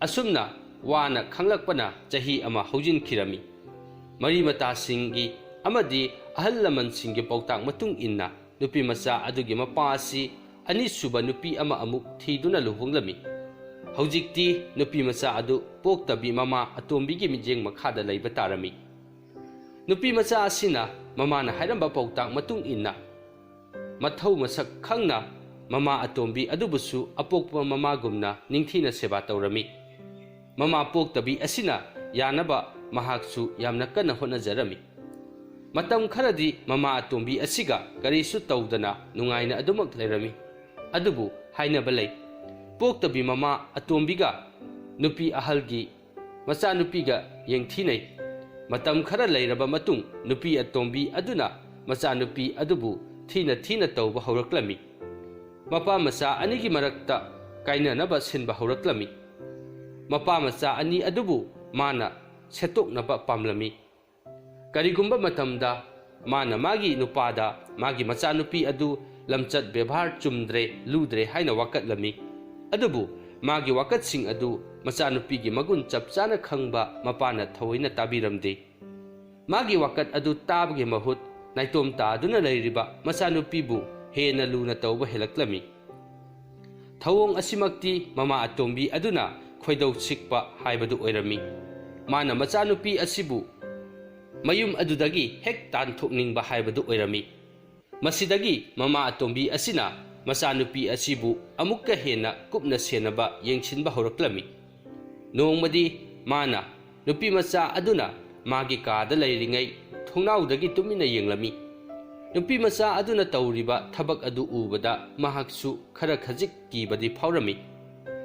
ꯑꯁꯨꯝꯅ ꯋꯥꯅ ꯈꯪꯂꯛꯄꯅ ꯆꯍꯤ ꯑꯃ ꯍꯧꯖꯤꯟꯈꯤꯔꯝꯃꯤ꯫ ꯃꯔꯤ ꯃꯇꯥꯁꯤꯡꯒꯤ ꯑꯃꯗꯤ ꯑꯍꯜ ꯂꯃꯟꯁꯤꯡꯒꯤ ꯄꯥꯎꯇꯥꯛ ꯃꯇꯨꯡ ꯏꯟꯅ ꯅꯨꯄꯤ ꯃꯆꯥ ꯑꯗꯨꯒꯤ ꯃꯄꯥ ꯑꯁꯤ ꯑꯅꯤꯁꯨꯕ ꯅꯨꯄꯤ ꯑꯃ ꯑꯃꯨꯛ ꯊꯤꯗꯨꯅ ꯂꯨꯍꯣꯡꯂꯝꯃꯤ꯫ ꯍꯧꯖꯤꯛꯇꯤ ꯅꯨꯄꯤ ꯃꯆꯥ ꯑꯗꯨ ꯄꯣꯛꯇꯕꯤ ꯃꯃꯥ ꯑꯇꯣꯝꯕꯤꯒꯤ ꯃꯤꯠꯌꯦꯡ ꯃꯈꯥꯗ ꯂꯩꯕ ꯇꯥꯔꯝꯃꯤ꯫ ꯅꯨꯄꯤ ꯃꯆꯥ ꯑꯁꯤꯅ ꯃꯃꯥꯅ ꯍꯥꯏꯔꯝꯕ ꯄꯥꯎꯇꯥꯛ ꯃꯇꯨꯡ ꯏꯟꯅ ꯃꯊꯧ ꯃꯁꯛ ꯈꯪꯅ ꯃꯃꯥ ꯑꯇꯣꯝꯕꯤ ꯑꯗꯨꯕꯨꯁꯨ ꯑꯄꯣꯛꯄ ꯃꯃꯥꯒꯨꯝꯅ ꯅꯤꯡꯊꯤꯅ ꯁꯦꯕꯥ ꯇꯧꯔꯝꯃꯤ꯫ ꯃꯃꯥ ꯄꯣꯛꯇꯕꯤ ꯑꯁꯤꯅ ꯌꯥꯅꯕ ꯃꯍꯥꯛꯁꯨ ꯌꯥꯝꯅ ꯀꯟꯅ ꯍꯣꯠꯅꯖꯔꯝꯃꯤ꯫ ꯃꯇꯝ ꯈꯔꯗꯤ ꯃꯃꯥ ꯑꯇꯣꯝꯕꯤ ꯑꯁꯤꯒ ꯀꯔꯤꯁꯨ ꯇꯧꯗꯅ ꯅꯨꯡꯉꯥꯏꯅ ꯑꯗꯨꯃꯛ ꯂꯩꯔꯝꯃꯤ꯫ ꯑꯗꯨꯕꯨ ꯍꯥꯏꯅꯕ ꯂꯩ, ꯄꯣꯛꯇꯕꯤ ꯃꯃꯥ ꯑꯇꯣꯝꯕꯤꯒ ꯅꯨꯄꯤ ꯑꯍꯜꯒꯤ ꯃꯆꯥꯅꯨꯄꯤꯒ ꯌꯦꯡꯊꯤꯅꯩ꯫ ꯃꯇꯝ ꯈꯔ ꯂꯩꯔꯕ ꯃꯇꯨꯡ ꯅꯨꯄꯤ ꯑꯇꯣꯝꯕꯤ ꯑꯗꯨꯅ ꯃꯆꯥꯅꯨꯄꯤ ꯑꯗꯨꯕꯨ ꯊꯤꯅ ꯊꯤꯅ ꯇꯧꯕ ꯍꯧꯔꯛꯂꯝꯃꯤ꯫ ꯃꯄꯥ ꯃꯆꯥ ꯑꯅꯤꯒꯤ ꯃꯔꯛꯇ ꯀꯥꯏꯅꯅꯕ ꯁꯤꯟꯕ ꯍꯧꯔꯛꯂꯝꯃꯤ꯫ ꯃꯄꯥ ꯃꯆꯥ ꯑꯅꯤ ꯑꯗꯨꯕꯨ ꯃꯥꯅ ꯁꯦꯠꯇꯣꯛꯅꯕ ꯄꯥꯝꯂꯝꯃꯤ꯫ ꯀꯔꯤꯒꯨꯝꯕ ꯃꯇꯝꯗ ꯃꯥꯅ ꯃꯥꯒꯤ ꯅꯨꯄꯥꯗ ꯃꯥꯒꯤ ꯃꯆꯥꯅꯨꯄꯤ ꯑꯗꯨ ꯂꯝꯆꯠ ꯕꯦꯕꯥꯔ ꯆꯨꯝꯗ꯭ꯔꯦ, ꯂꯨꯗ꯭ꯔꯦ ꯍꯥꯏꯅ ꯋꯥꯀꯠꯂꯝꯃꯤ꯫ ꯑꯗꯨꯕꯨ ꯃꯥꯒꯤ ꯋꯥꯀꯠꯁꯤꯡ ꯑꯗꯨ ꯃꯆꯥꯅꯨꯄꯤꯒꯤ ꯃꯒꯨꯟ ꯆꯞ ꯆꯥꯅ ꯈꯪꯕ ꯃꯄꯥꯅ ꯊꯑꯣꯏꯅ ꯇꯥꯕꯤꯔꯝꯗꯦ꯫ ꯃꯥꯒꯤ ꯋꯥꯀꯠ ꯑꯗꯨ ꯇꯥꯕꯒꯤ ꯃꯍꯨꯠ ꯅꯥꯏꯇꯣꯝ ꯇꯥꯗꯨꯅ ꯂꯩꯔꯤꯕ ꯃꯆꯥꯅꯨꯄꯤꯕꯨ ꯍꯦꯟꯅ ꯂꯨꯅ ꯇꯧꯕ ꯍꯦꯜꯂꯛꯂꯝꯃꯤ꯫ ꯊꯧꯑꯣꯡ ꯑꯁꯤꯃꯛꯇꯤ ꯃꯃꯥ ꯑꯇꯣꯝꯕꯤ ꯑꯗꯨꯅ ꯈꯣꯏꯗꯧ ꯆꯤꯛꯄ ꯍꯥꯏꯕꯗꯨ ꯑꯣꯏꯔꯝꯃꯤ꯫ ꯃꯥꯅ ꯃꯆꯥꯅꯨꯄꯤ ꯑꯁꯤꯕꯨ ꯃꯌꯨꯝ ꯑꯗꯨꯗꯒꯤ ꯍꯦꯛ ꯇꯥꯟꯊꯣꯛꯅꯤꯡꯕ ꯍꯥꯏꯕꯗꯨ ꯑꯣꯏꯔꯝꯃꯤ꯫ ꯃꯁꯤꯗꯒꯤ ꯃꯃꯥ ꯑꯇꯣꯝꯕꯤ ꯑꯁꯤꯅ ꯃꯆꯥꯅꯨꯄꯤ ꯑꯁꯤꯕꯨ ꯑꯃꯨꯛꯀ ꯍꯦꯟꯅ ꯀꯨꯞꯅ ꯁꯦꯟꯅꯕ ꯌꯦꯡꯁꯤꯟꯕ ꯍꯧꯔꯛꯂꯝꯃꯤ꯫ ꯅꯣꯡꯃꯗꯤ ꯃꯥꯅ ꯅꯨꯄꯤ ꯃꯆꯥ ꯑꯗꯨꯅ ꯃꯥꯒꯤ ꯀꯥꯗ ꯂꯩꯔꯤꯉꯩ ꯊꯣꯡꯅꯥꯎꯗꯒꯤ ꯇꯨꯃꯤꯟꯅ ꯌꯦꯡꯂꯝꯃꯤ꯫ ꯅꯨꯄꯤ ꯃꯆꯥ ꯑꯗꯨꯅ ꯇꯧꯔꯤꯕ ꯊꯕꯛ ꯑꯗꯨ ꯎꯕꯗ ꯃꯍꯥꯛꯁꯨ ꯈꯔ ꯈꯖꯤꯛ ꯀꯤꯕꯗꯤ ꯐꯥꯎꯔꯝꯃꯤ꯫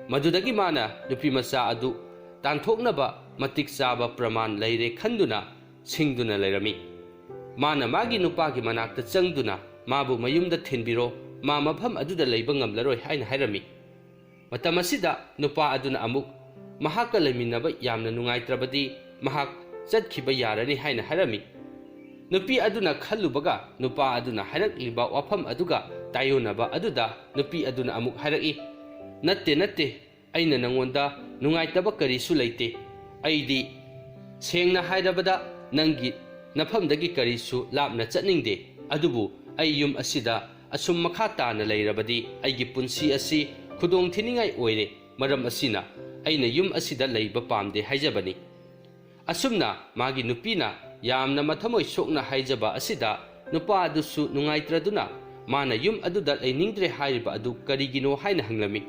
ꯃꯗꯨꯗꯒꯤ ꯃꯥꯅ ꯅꯨꯄꯤ ꯃꯆꯥ ꯑꯗꯨ ꯇꯥꯟꯊꯣꯛꯅꯕ ꯃꯇꯤꯛ ꯆꯥꯕ ꯄ꯭ꯔꯃꯥꯟ ꯂꯩꯔꯦ ꯈꯟꯗꯨꯅ ꯁꯤꯡꯗꯨꯅ ꯂꯩꯔꯝꯃꯤ꯫ ꯃꯥꯅ ꯃꯥꯒꯤ ꯅꯨꯄꯥꯒꯤ ꯃꯅꯥꯛꯇ ꯆꯪꯗꯨꯅ ꯃꯥꯕꯨ ꯃꯌꯨꯝꯗ ꯊꯤꯟꯕꯤꯔꯣ, ꯃꯥ ꯃꯐꯝ ꯑꯗꯨꯗ ꯂꯩꯕ ꯉꯝꯂꯔꯣꯏ ꯍꯥꯏꯅ ꯍꯥꯏꯔꯝꯃꯤ꯫ ꯃꯇꯝ ꯑꯁꯤꯗ ꯅꯨꯄꯥ ꯑꯗꯨꯅ ꯑꯃꯨꯛ ꯃꯍꯥꯛꯀ ꯂꯩꯃꯤꯟꯅꯕ ꯌꯥꯝꯅ ꯅꯨꯡꯉꯥꯏꯇ꯭ꯔꯕꯗꯤ ꯃꯍꯥꯛ ꯆꯠꯈꯤꯕ ꯌꯥꯔꯅꯤ ꯍꯥꯏꯅ ꯍꯥꯏꯔꯝꯃꯤ꯫ ꯅꯨꯄꯤ ꯑꯗꯨꯅ ꯈꯜꯂꯨꯕꯒ ꯅꯨꯄꯥ ꯑꯗꯨꯅ ꯍꯥꯏꯔꯛꯂꯤꯕ ꯋꯥꯐꯝ ꯑꯗꯨꯒ ꯇꯥꯏꯌꯣꯟꯅꯕ ꯑꯗꯨꯗ ꯅꯨꯄꯤ ꯑꯗꯨꯅ ꯑꯃꯨꯛ ꯍꯥꯏꯔꯛꯏ, "ꯅꯠꯇꯦ, ꯅꯠꯇꯦ, ꯑꯩꯅ ꯅꯉꯣꯟꯗ ꯅꯨꯡꯉꯥꯏꯇꯕ ꯀꯔꯤꯁꯨ ꯂꯩꯇꯦ꯫ ꯑꯩꯗꯤ ꯁꯦꯡꯅ ꯍꯥꯏꯔꯕꯗ ꯅꯪꯒꯤ ꯅꯐꯝꯗꯒꯤ ꯀꯔꯤꯁꯨ ꯂꯥꯞꯅ ꯆꯠꯅꯤꯡꯗꯦ꯫ ꯑꯗꯨꯕꯨ ꯑꯩ ꯌꯨꯝ ꯑꯁꯤꯗ ꯑꯁꯨꯝ ꯃꯈꯥ ꯇꯥꯅ ꯂꯩꯔꯕꯗꯤ ꯑꯩꯒꯤ ꯄꯨꯟꯁꯤ ꯑꯁꯤ ꯈꯨꯗꯣꯡ ꯊꯤꯅꯤꯡꯉꯥꯏ ꯑꯣꯏꯔꯦ꯫ ꯃꯔꯝ ꯑꯁꯤꯅ ꯑꯩꯅ ꯌꯨꯝ ꯑꯁꯤꯗ ꯂꯩꯕ ꯄꯥꯝꯗꯦ ꯍꯥꯏꯖꯕꯅꯤ꯫" ꯑꯁꯨꯝꯅ ꯃꯥꯒꯤ ꯅꯨꯄꯤꯅ ꯌꯥꯝꯅ ꯃꯊꯃꯣꯏ ꯁꯣꯛꯅ ꯍꯥꯏꯖꯕ ꯑꯁꯤꯗ ꯅꯨꯄꯥ ꯑꯗꯨꯁꯨ ꯅꯨꯡꯉꯥꯏꯇ꯭ꯔꯗꯨꯅ ꯃꯥꯅ ꯌꯨꯝ ꯑꯗꯨꯗ ꯂꯩꯅꯤꯡꯗ꯭ꯔꯦ ꯍꯥꯏꯔꯤꯕ ꯑꯗꯨ ꯀꯔꯤꯒꯤꯅꯣ ꯍꯥꯏꯅ ꯍꯪꯂꯝꯃꯤ꯫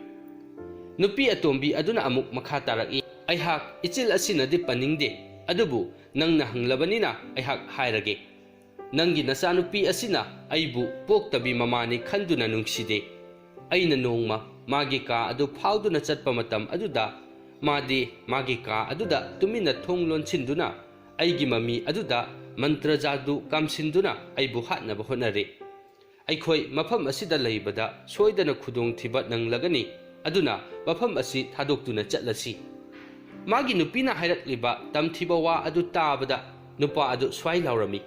ꯅꯨꯄꯤ ꯑꯇꯣꯝꯕꯤ ꯑꯗꯨꯅ ꯑꯃꯨꯛ ꯃꯈꯥ ꯇꯥꯔꯛꯏ, "ꯑꯩꯍꯥꯛ ꯏꯆꯤꯜ ꯑꯁꯤꯅꯗꯤ ꯄꯟꯅꯤꯡꯗꯦ, ꯑꯗꯨꯕꯨ ꯅꯪꯅ ꯍꯪꯂꯕꯅꯤꯅ ꯑꯩꯍꯥꯛ ꯍꯥꯏꯔꯒꯦ꯫ ꯅꯪꯒꯤ ꯅꯆꯥꯅꯨꯄꯤ ꯑꯁꯤꯅ ꯑꯩꯕꯨ ꯄꯣꯛꯇꯕꯤ ꯃꯃꯥꯅꯤ ꯈꯟꯗꯨꯅ ꯅꯨꯡꯁꯤꯗꯦ꯫ ꯑꯩꯅ ꯅꯣꯡꯃ ꯃꯥꯒꯤ ꯀꯥ ꯑꯗꯨ ꯐꯥꯎꯗꯨꯅ ꯆꯠꯄ ꯃꯇꯝ ꯑꯗꯨꯗ ꯃꯥꯗꯤ ꯃꯥꯒꯤ ꯀꯥ ꯑꯗꯨꯗ ꯇꯨꯃꯤꯟꯅ ꯊꯣꯡ ꯂꯣꯟꯁꯤꯟꯗꯨꯅ ꯑꯩꯒꯤ ꯃꯃꯤ ꯑꯗꯨꯗ ꯃꯟꯇ꯭ꯔ ꯖꯥꯗꯨ ꯀꯥꯝꯁꯤꯟꯗꯨꯅ ꯑꯩꯕꯨ ꯍꯥꯠꯅꯕ ꯍꯣꯠꯅꯔꯦ꯫ ꯑꯩꯈꯣꯏ ꯃꯐꯝ ꯑꯁꯤꯗ ꯂꯩꯕꯗ ꯁꯣꯏꯗꯅ ꯈꯨꯗꯣꯡꯊꯤꯕ ꯅꯪꯂꯒꯅꯤ, ꯑꯗꯨꯅ ꯃꯐꯝ ꯑꯁꯤ ꯊꯥꯗꯣꯛꯇꯨꯅ ꯆꯠꯂꯁꯤ꯫" ꯃꯥꯒꯤ ꯅꯨꯄꯤꯅ ꯍꯥꯏꯔꯛꯂꯤꯕ ꯇꯝꯊꯤꯕ ꯋꯥ ꯑꯗꯨ ꯇꯥꯕꯗ ꯅꯨꯄꯥ ꯑꯗꯨ ꯁ꯭ꯋꯥꯏ ꯂꯥꯎꯔꯝꯃꯤ꯫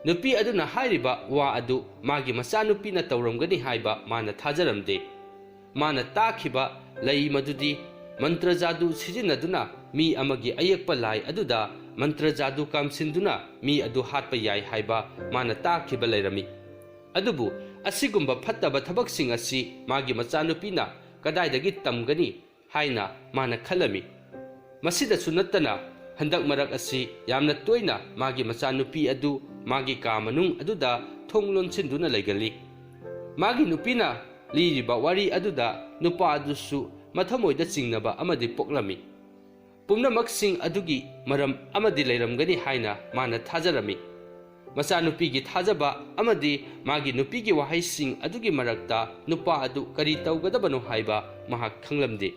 ꯅꯨꯄꯤ ꯑꯗꯨꯅ ꯍꯥꯏꯔꯤꯕ ꯋꯥ ꯑꯗꯨ ꯃꯥꯒꯤ ꯃꯆꯥꯅꯨꯄꯤꯅ ꯇꯧꯔꯝꯒꯅꯤ ꯍꯥꯏꯕ ꯃꯥꯅ ꯊꯥꯖꯔꯝꯗꯦ꯫ ꯃꯥꯅ ꯇꯥꯈꯤꯕ ꯂꯩ ꯃꯗꯨꯗꯤ ꯃꯟꯇ꯭ꯔ ꯖꯥꯗꯨ ꯁꯤꯖꯤꯟꯅꯗꯨꯅ ꯃꯤ ꯑꯃꯒꯤ ꯑꯌꯦꯛꯄ ꯂꯥꯏ ꯑꯗꯨꯗ ꯃꯟꯇ꯭ꯔ ꯖꯥꯗꯨ ꯀꯥꯝꯁꯤꯟꯗꯨꯅ ꯃꯤ ꯑꯗꯨ ꯍꯥꯠꯄ ꯌꯥꯏ ꯍꯥꯏꯕ ꯃꯥꯅ ꯇꯥꯈꯤꯕ ꯂꯩꯔꯝꯃꯤ꯫ ꯑꯗꯨꯕꯨ ꯑꯁꯤꯒꯨꯝꯕ ꯐꯠꯇꯕ ꯊꯕꯛꯁꯤꯡ ꯑꯁꯤ ꯃꯥꯒꯤ ꯃꯆꯥꯅꯨꯄꯤꯅ ꯀꯗꯥꯏꯗꯒꯤ ꯇꯝꯒꯅꯤ ꯍꯥꯏꯅ ꯃꯥꯅ ꯈꯜꯂꯝꯃꯤ꯫ ꯃꯁꯤꯗꯁꯨ ꯅꯠꯇꯅ, ꯍꯟꯗꯛ ꯃꯔꯛ ꯑꯁꯤ ꯌꯥꯝꯅ ꯇꯣꯏꯅ ꯃꯥꯒꯤ ꯃꯆꯥꯅꯨꯄꯤ ꯑꯗꯨ ꯃꯥꯒꯤ ꯀꯥ ꯃꯅꯨꯡ ꯑꯗꯨꯗ ꯊꯣꯡ ꯂꯣꯟꯁꯤꯟꯗꯨꯅ ꯂꯩꯒꯜꯂꯤ꯫ ꯃꯥꯒꯤ ꯅꯨꯄꯤꯅ ꯂꯤꯔꯤꯕ ꯋꯥꯔꯤ ꯑꯗꯨꯗ ꯅꯨꯄꯥ ꯑꯗꯨꯁꯨ ꯃꯊꯃꯣꯏꯗ ꯆꯤꯡꯅꯕ ꯑꯃꯗꯤ ꯄꯣꯛꯂꯝꯃꯤ꯫ ꯄꯨꯝꯅꯃꯛꯁꯤꯡ ꯑꯗꯨꯒꯤ ꯃꯔꯝ ꯑꯃꯗꯤ ꯂꯩꯔꯝꯒꯅꯤ ꯍꯥꯏꯅ ꯃꯥꯅ ꯊꯥꯖꯔꯝꯃꯤ꯫ ꯃꯆꯥꯅꯨꯄꯤꯒꯤ ꯊꯥꯖꯕ ꯑꯃꯗꯤ ꯃꯥꯒꯤ ꯅꯨꯄꯤꯒꯤ ꯋꯥꯍꯩꯁꯤꯡ ꯑꯗꯨꯒꯤ ꯃꯔꯛꯇ ꯅꯨꯄꯥ ꯑꯗꯨ ꯀꯔꯤ ꯇꯧꯒꯗꯕꯅꯣ ꯍꯥꯏꯕ ꯃꯍꯥꯛ ꯈꯪꯂꯝꯗꯦ꯫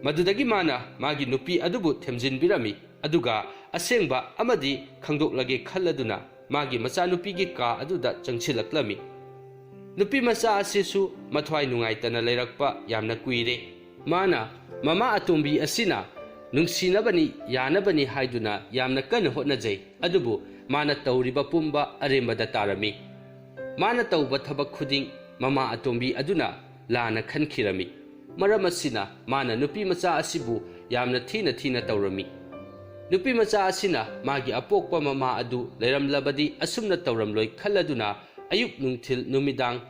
ꯃꯗꯨꯗꯒꯤ ꯃꯥꯅ ꯃꯥꯒꯤ ꯅꯨꯄꯤ ꯑꯗꯨꯕꯨ ꯊꯦꯝꯖꯤꯟꯕꯤꯔꯝꯃꯤ, ꯑꯗꯨꯒ ꯑꯁꯦꯡꯕ ꯑꯃꯗꯤ ꯈꯪꯗꯣꯛꯂꯒꯦ ꯈꯜꯂꯗꯨꯅ ꯃꯥꯒꯤ ꯃꯆꯥꯅꯨꯄꯤꯒꯤ ꯀꯥ ꯑꯗꯨꯗ ꯆꯪꯁꯤꯜꯂꯛꯂꯝꯃꯤ꯫ ꯅꯨꯄꯤ ꯃꯆꯥ ꯑꯁꯤꯁꯨ ꯃꯊ꯭ꯋꯥꯏ ꯅꯨꯡꯉꯥꯏꯇꯅ ꯂꯩꯔꯛꯄ ꯌꯥꯝꯅ ꯀꯨꯏꯔꯦ꯫ ꯃꯥꯅ ꯃꯃꯥ ꯑꯇꯣꯝꯕꯤ ꯑꯁꯤꯅ ꯅꯨꯡꯁꯤꯅꯕꯅꯤ, ꯌꯥꯅꯕꯅꯤ ꯍꯥꯏꯗꯨꯅ ꯌꯥꯝꯅ ꯀꯟꯅ ꯍꯣꯠꯅꯖꯩ, ꯑꯗꯨꯕꯨ ꯃꯥꯅ ꯇꯧꯔꯤꯕ ꯄꯨꯝꯕ ꯑꯔꯦꯝꯕꯗ ꯇꯥꯔꯝꯃꯤ꯫ ꯃꯥꯅ ꯇꯧꯕ ꯊꯕꯛ ꯈꯨꯗꯤꯡ ꯃꯃꯥ ꯑꯇꯣꯝꯕꯤ ꯑꯗꯨꯅ ꯂꯥꯟꯅ ꯈꯟꯈꯤꯔꯝꯃꯤ꯫ ꯃꯔꯝ ꯑꯁꯤꯅ ꯃꯥꯅ ꯅꯨꯄꯤ ꯃꯆꯥ ꯑꯁꯤꯕꯨ ꯌꯥꯝꯅ ꯊꯤꯅ ꯊꯤꯅ ꯇꯧꯔꯝꯃꯤ꯫ ꯅꯨꯄꯤ ꯃꯆꯥ ꯑꯁꯤꯅ ꯃꯥꯒꯤ ꯑꯄꯣꯛꯄ ꯃꯃꯥ ꯑꯗꯨ ꯂꯩꯔꯝꯂꯕꯗꯤ ꯑꯁꯨꯝꯅ ꯇꯧꯔꯝꯂꯣꯏ ꯈꯜꯂꯗꯨꯅ ꯑꯌꯨꯛ ꯅꯨꯡꯊꯤꯜ ꯅꯨꯃꯤꯗꯥꯡ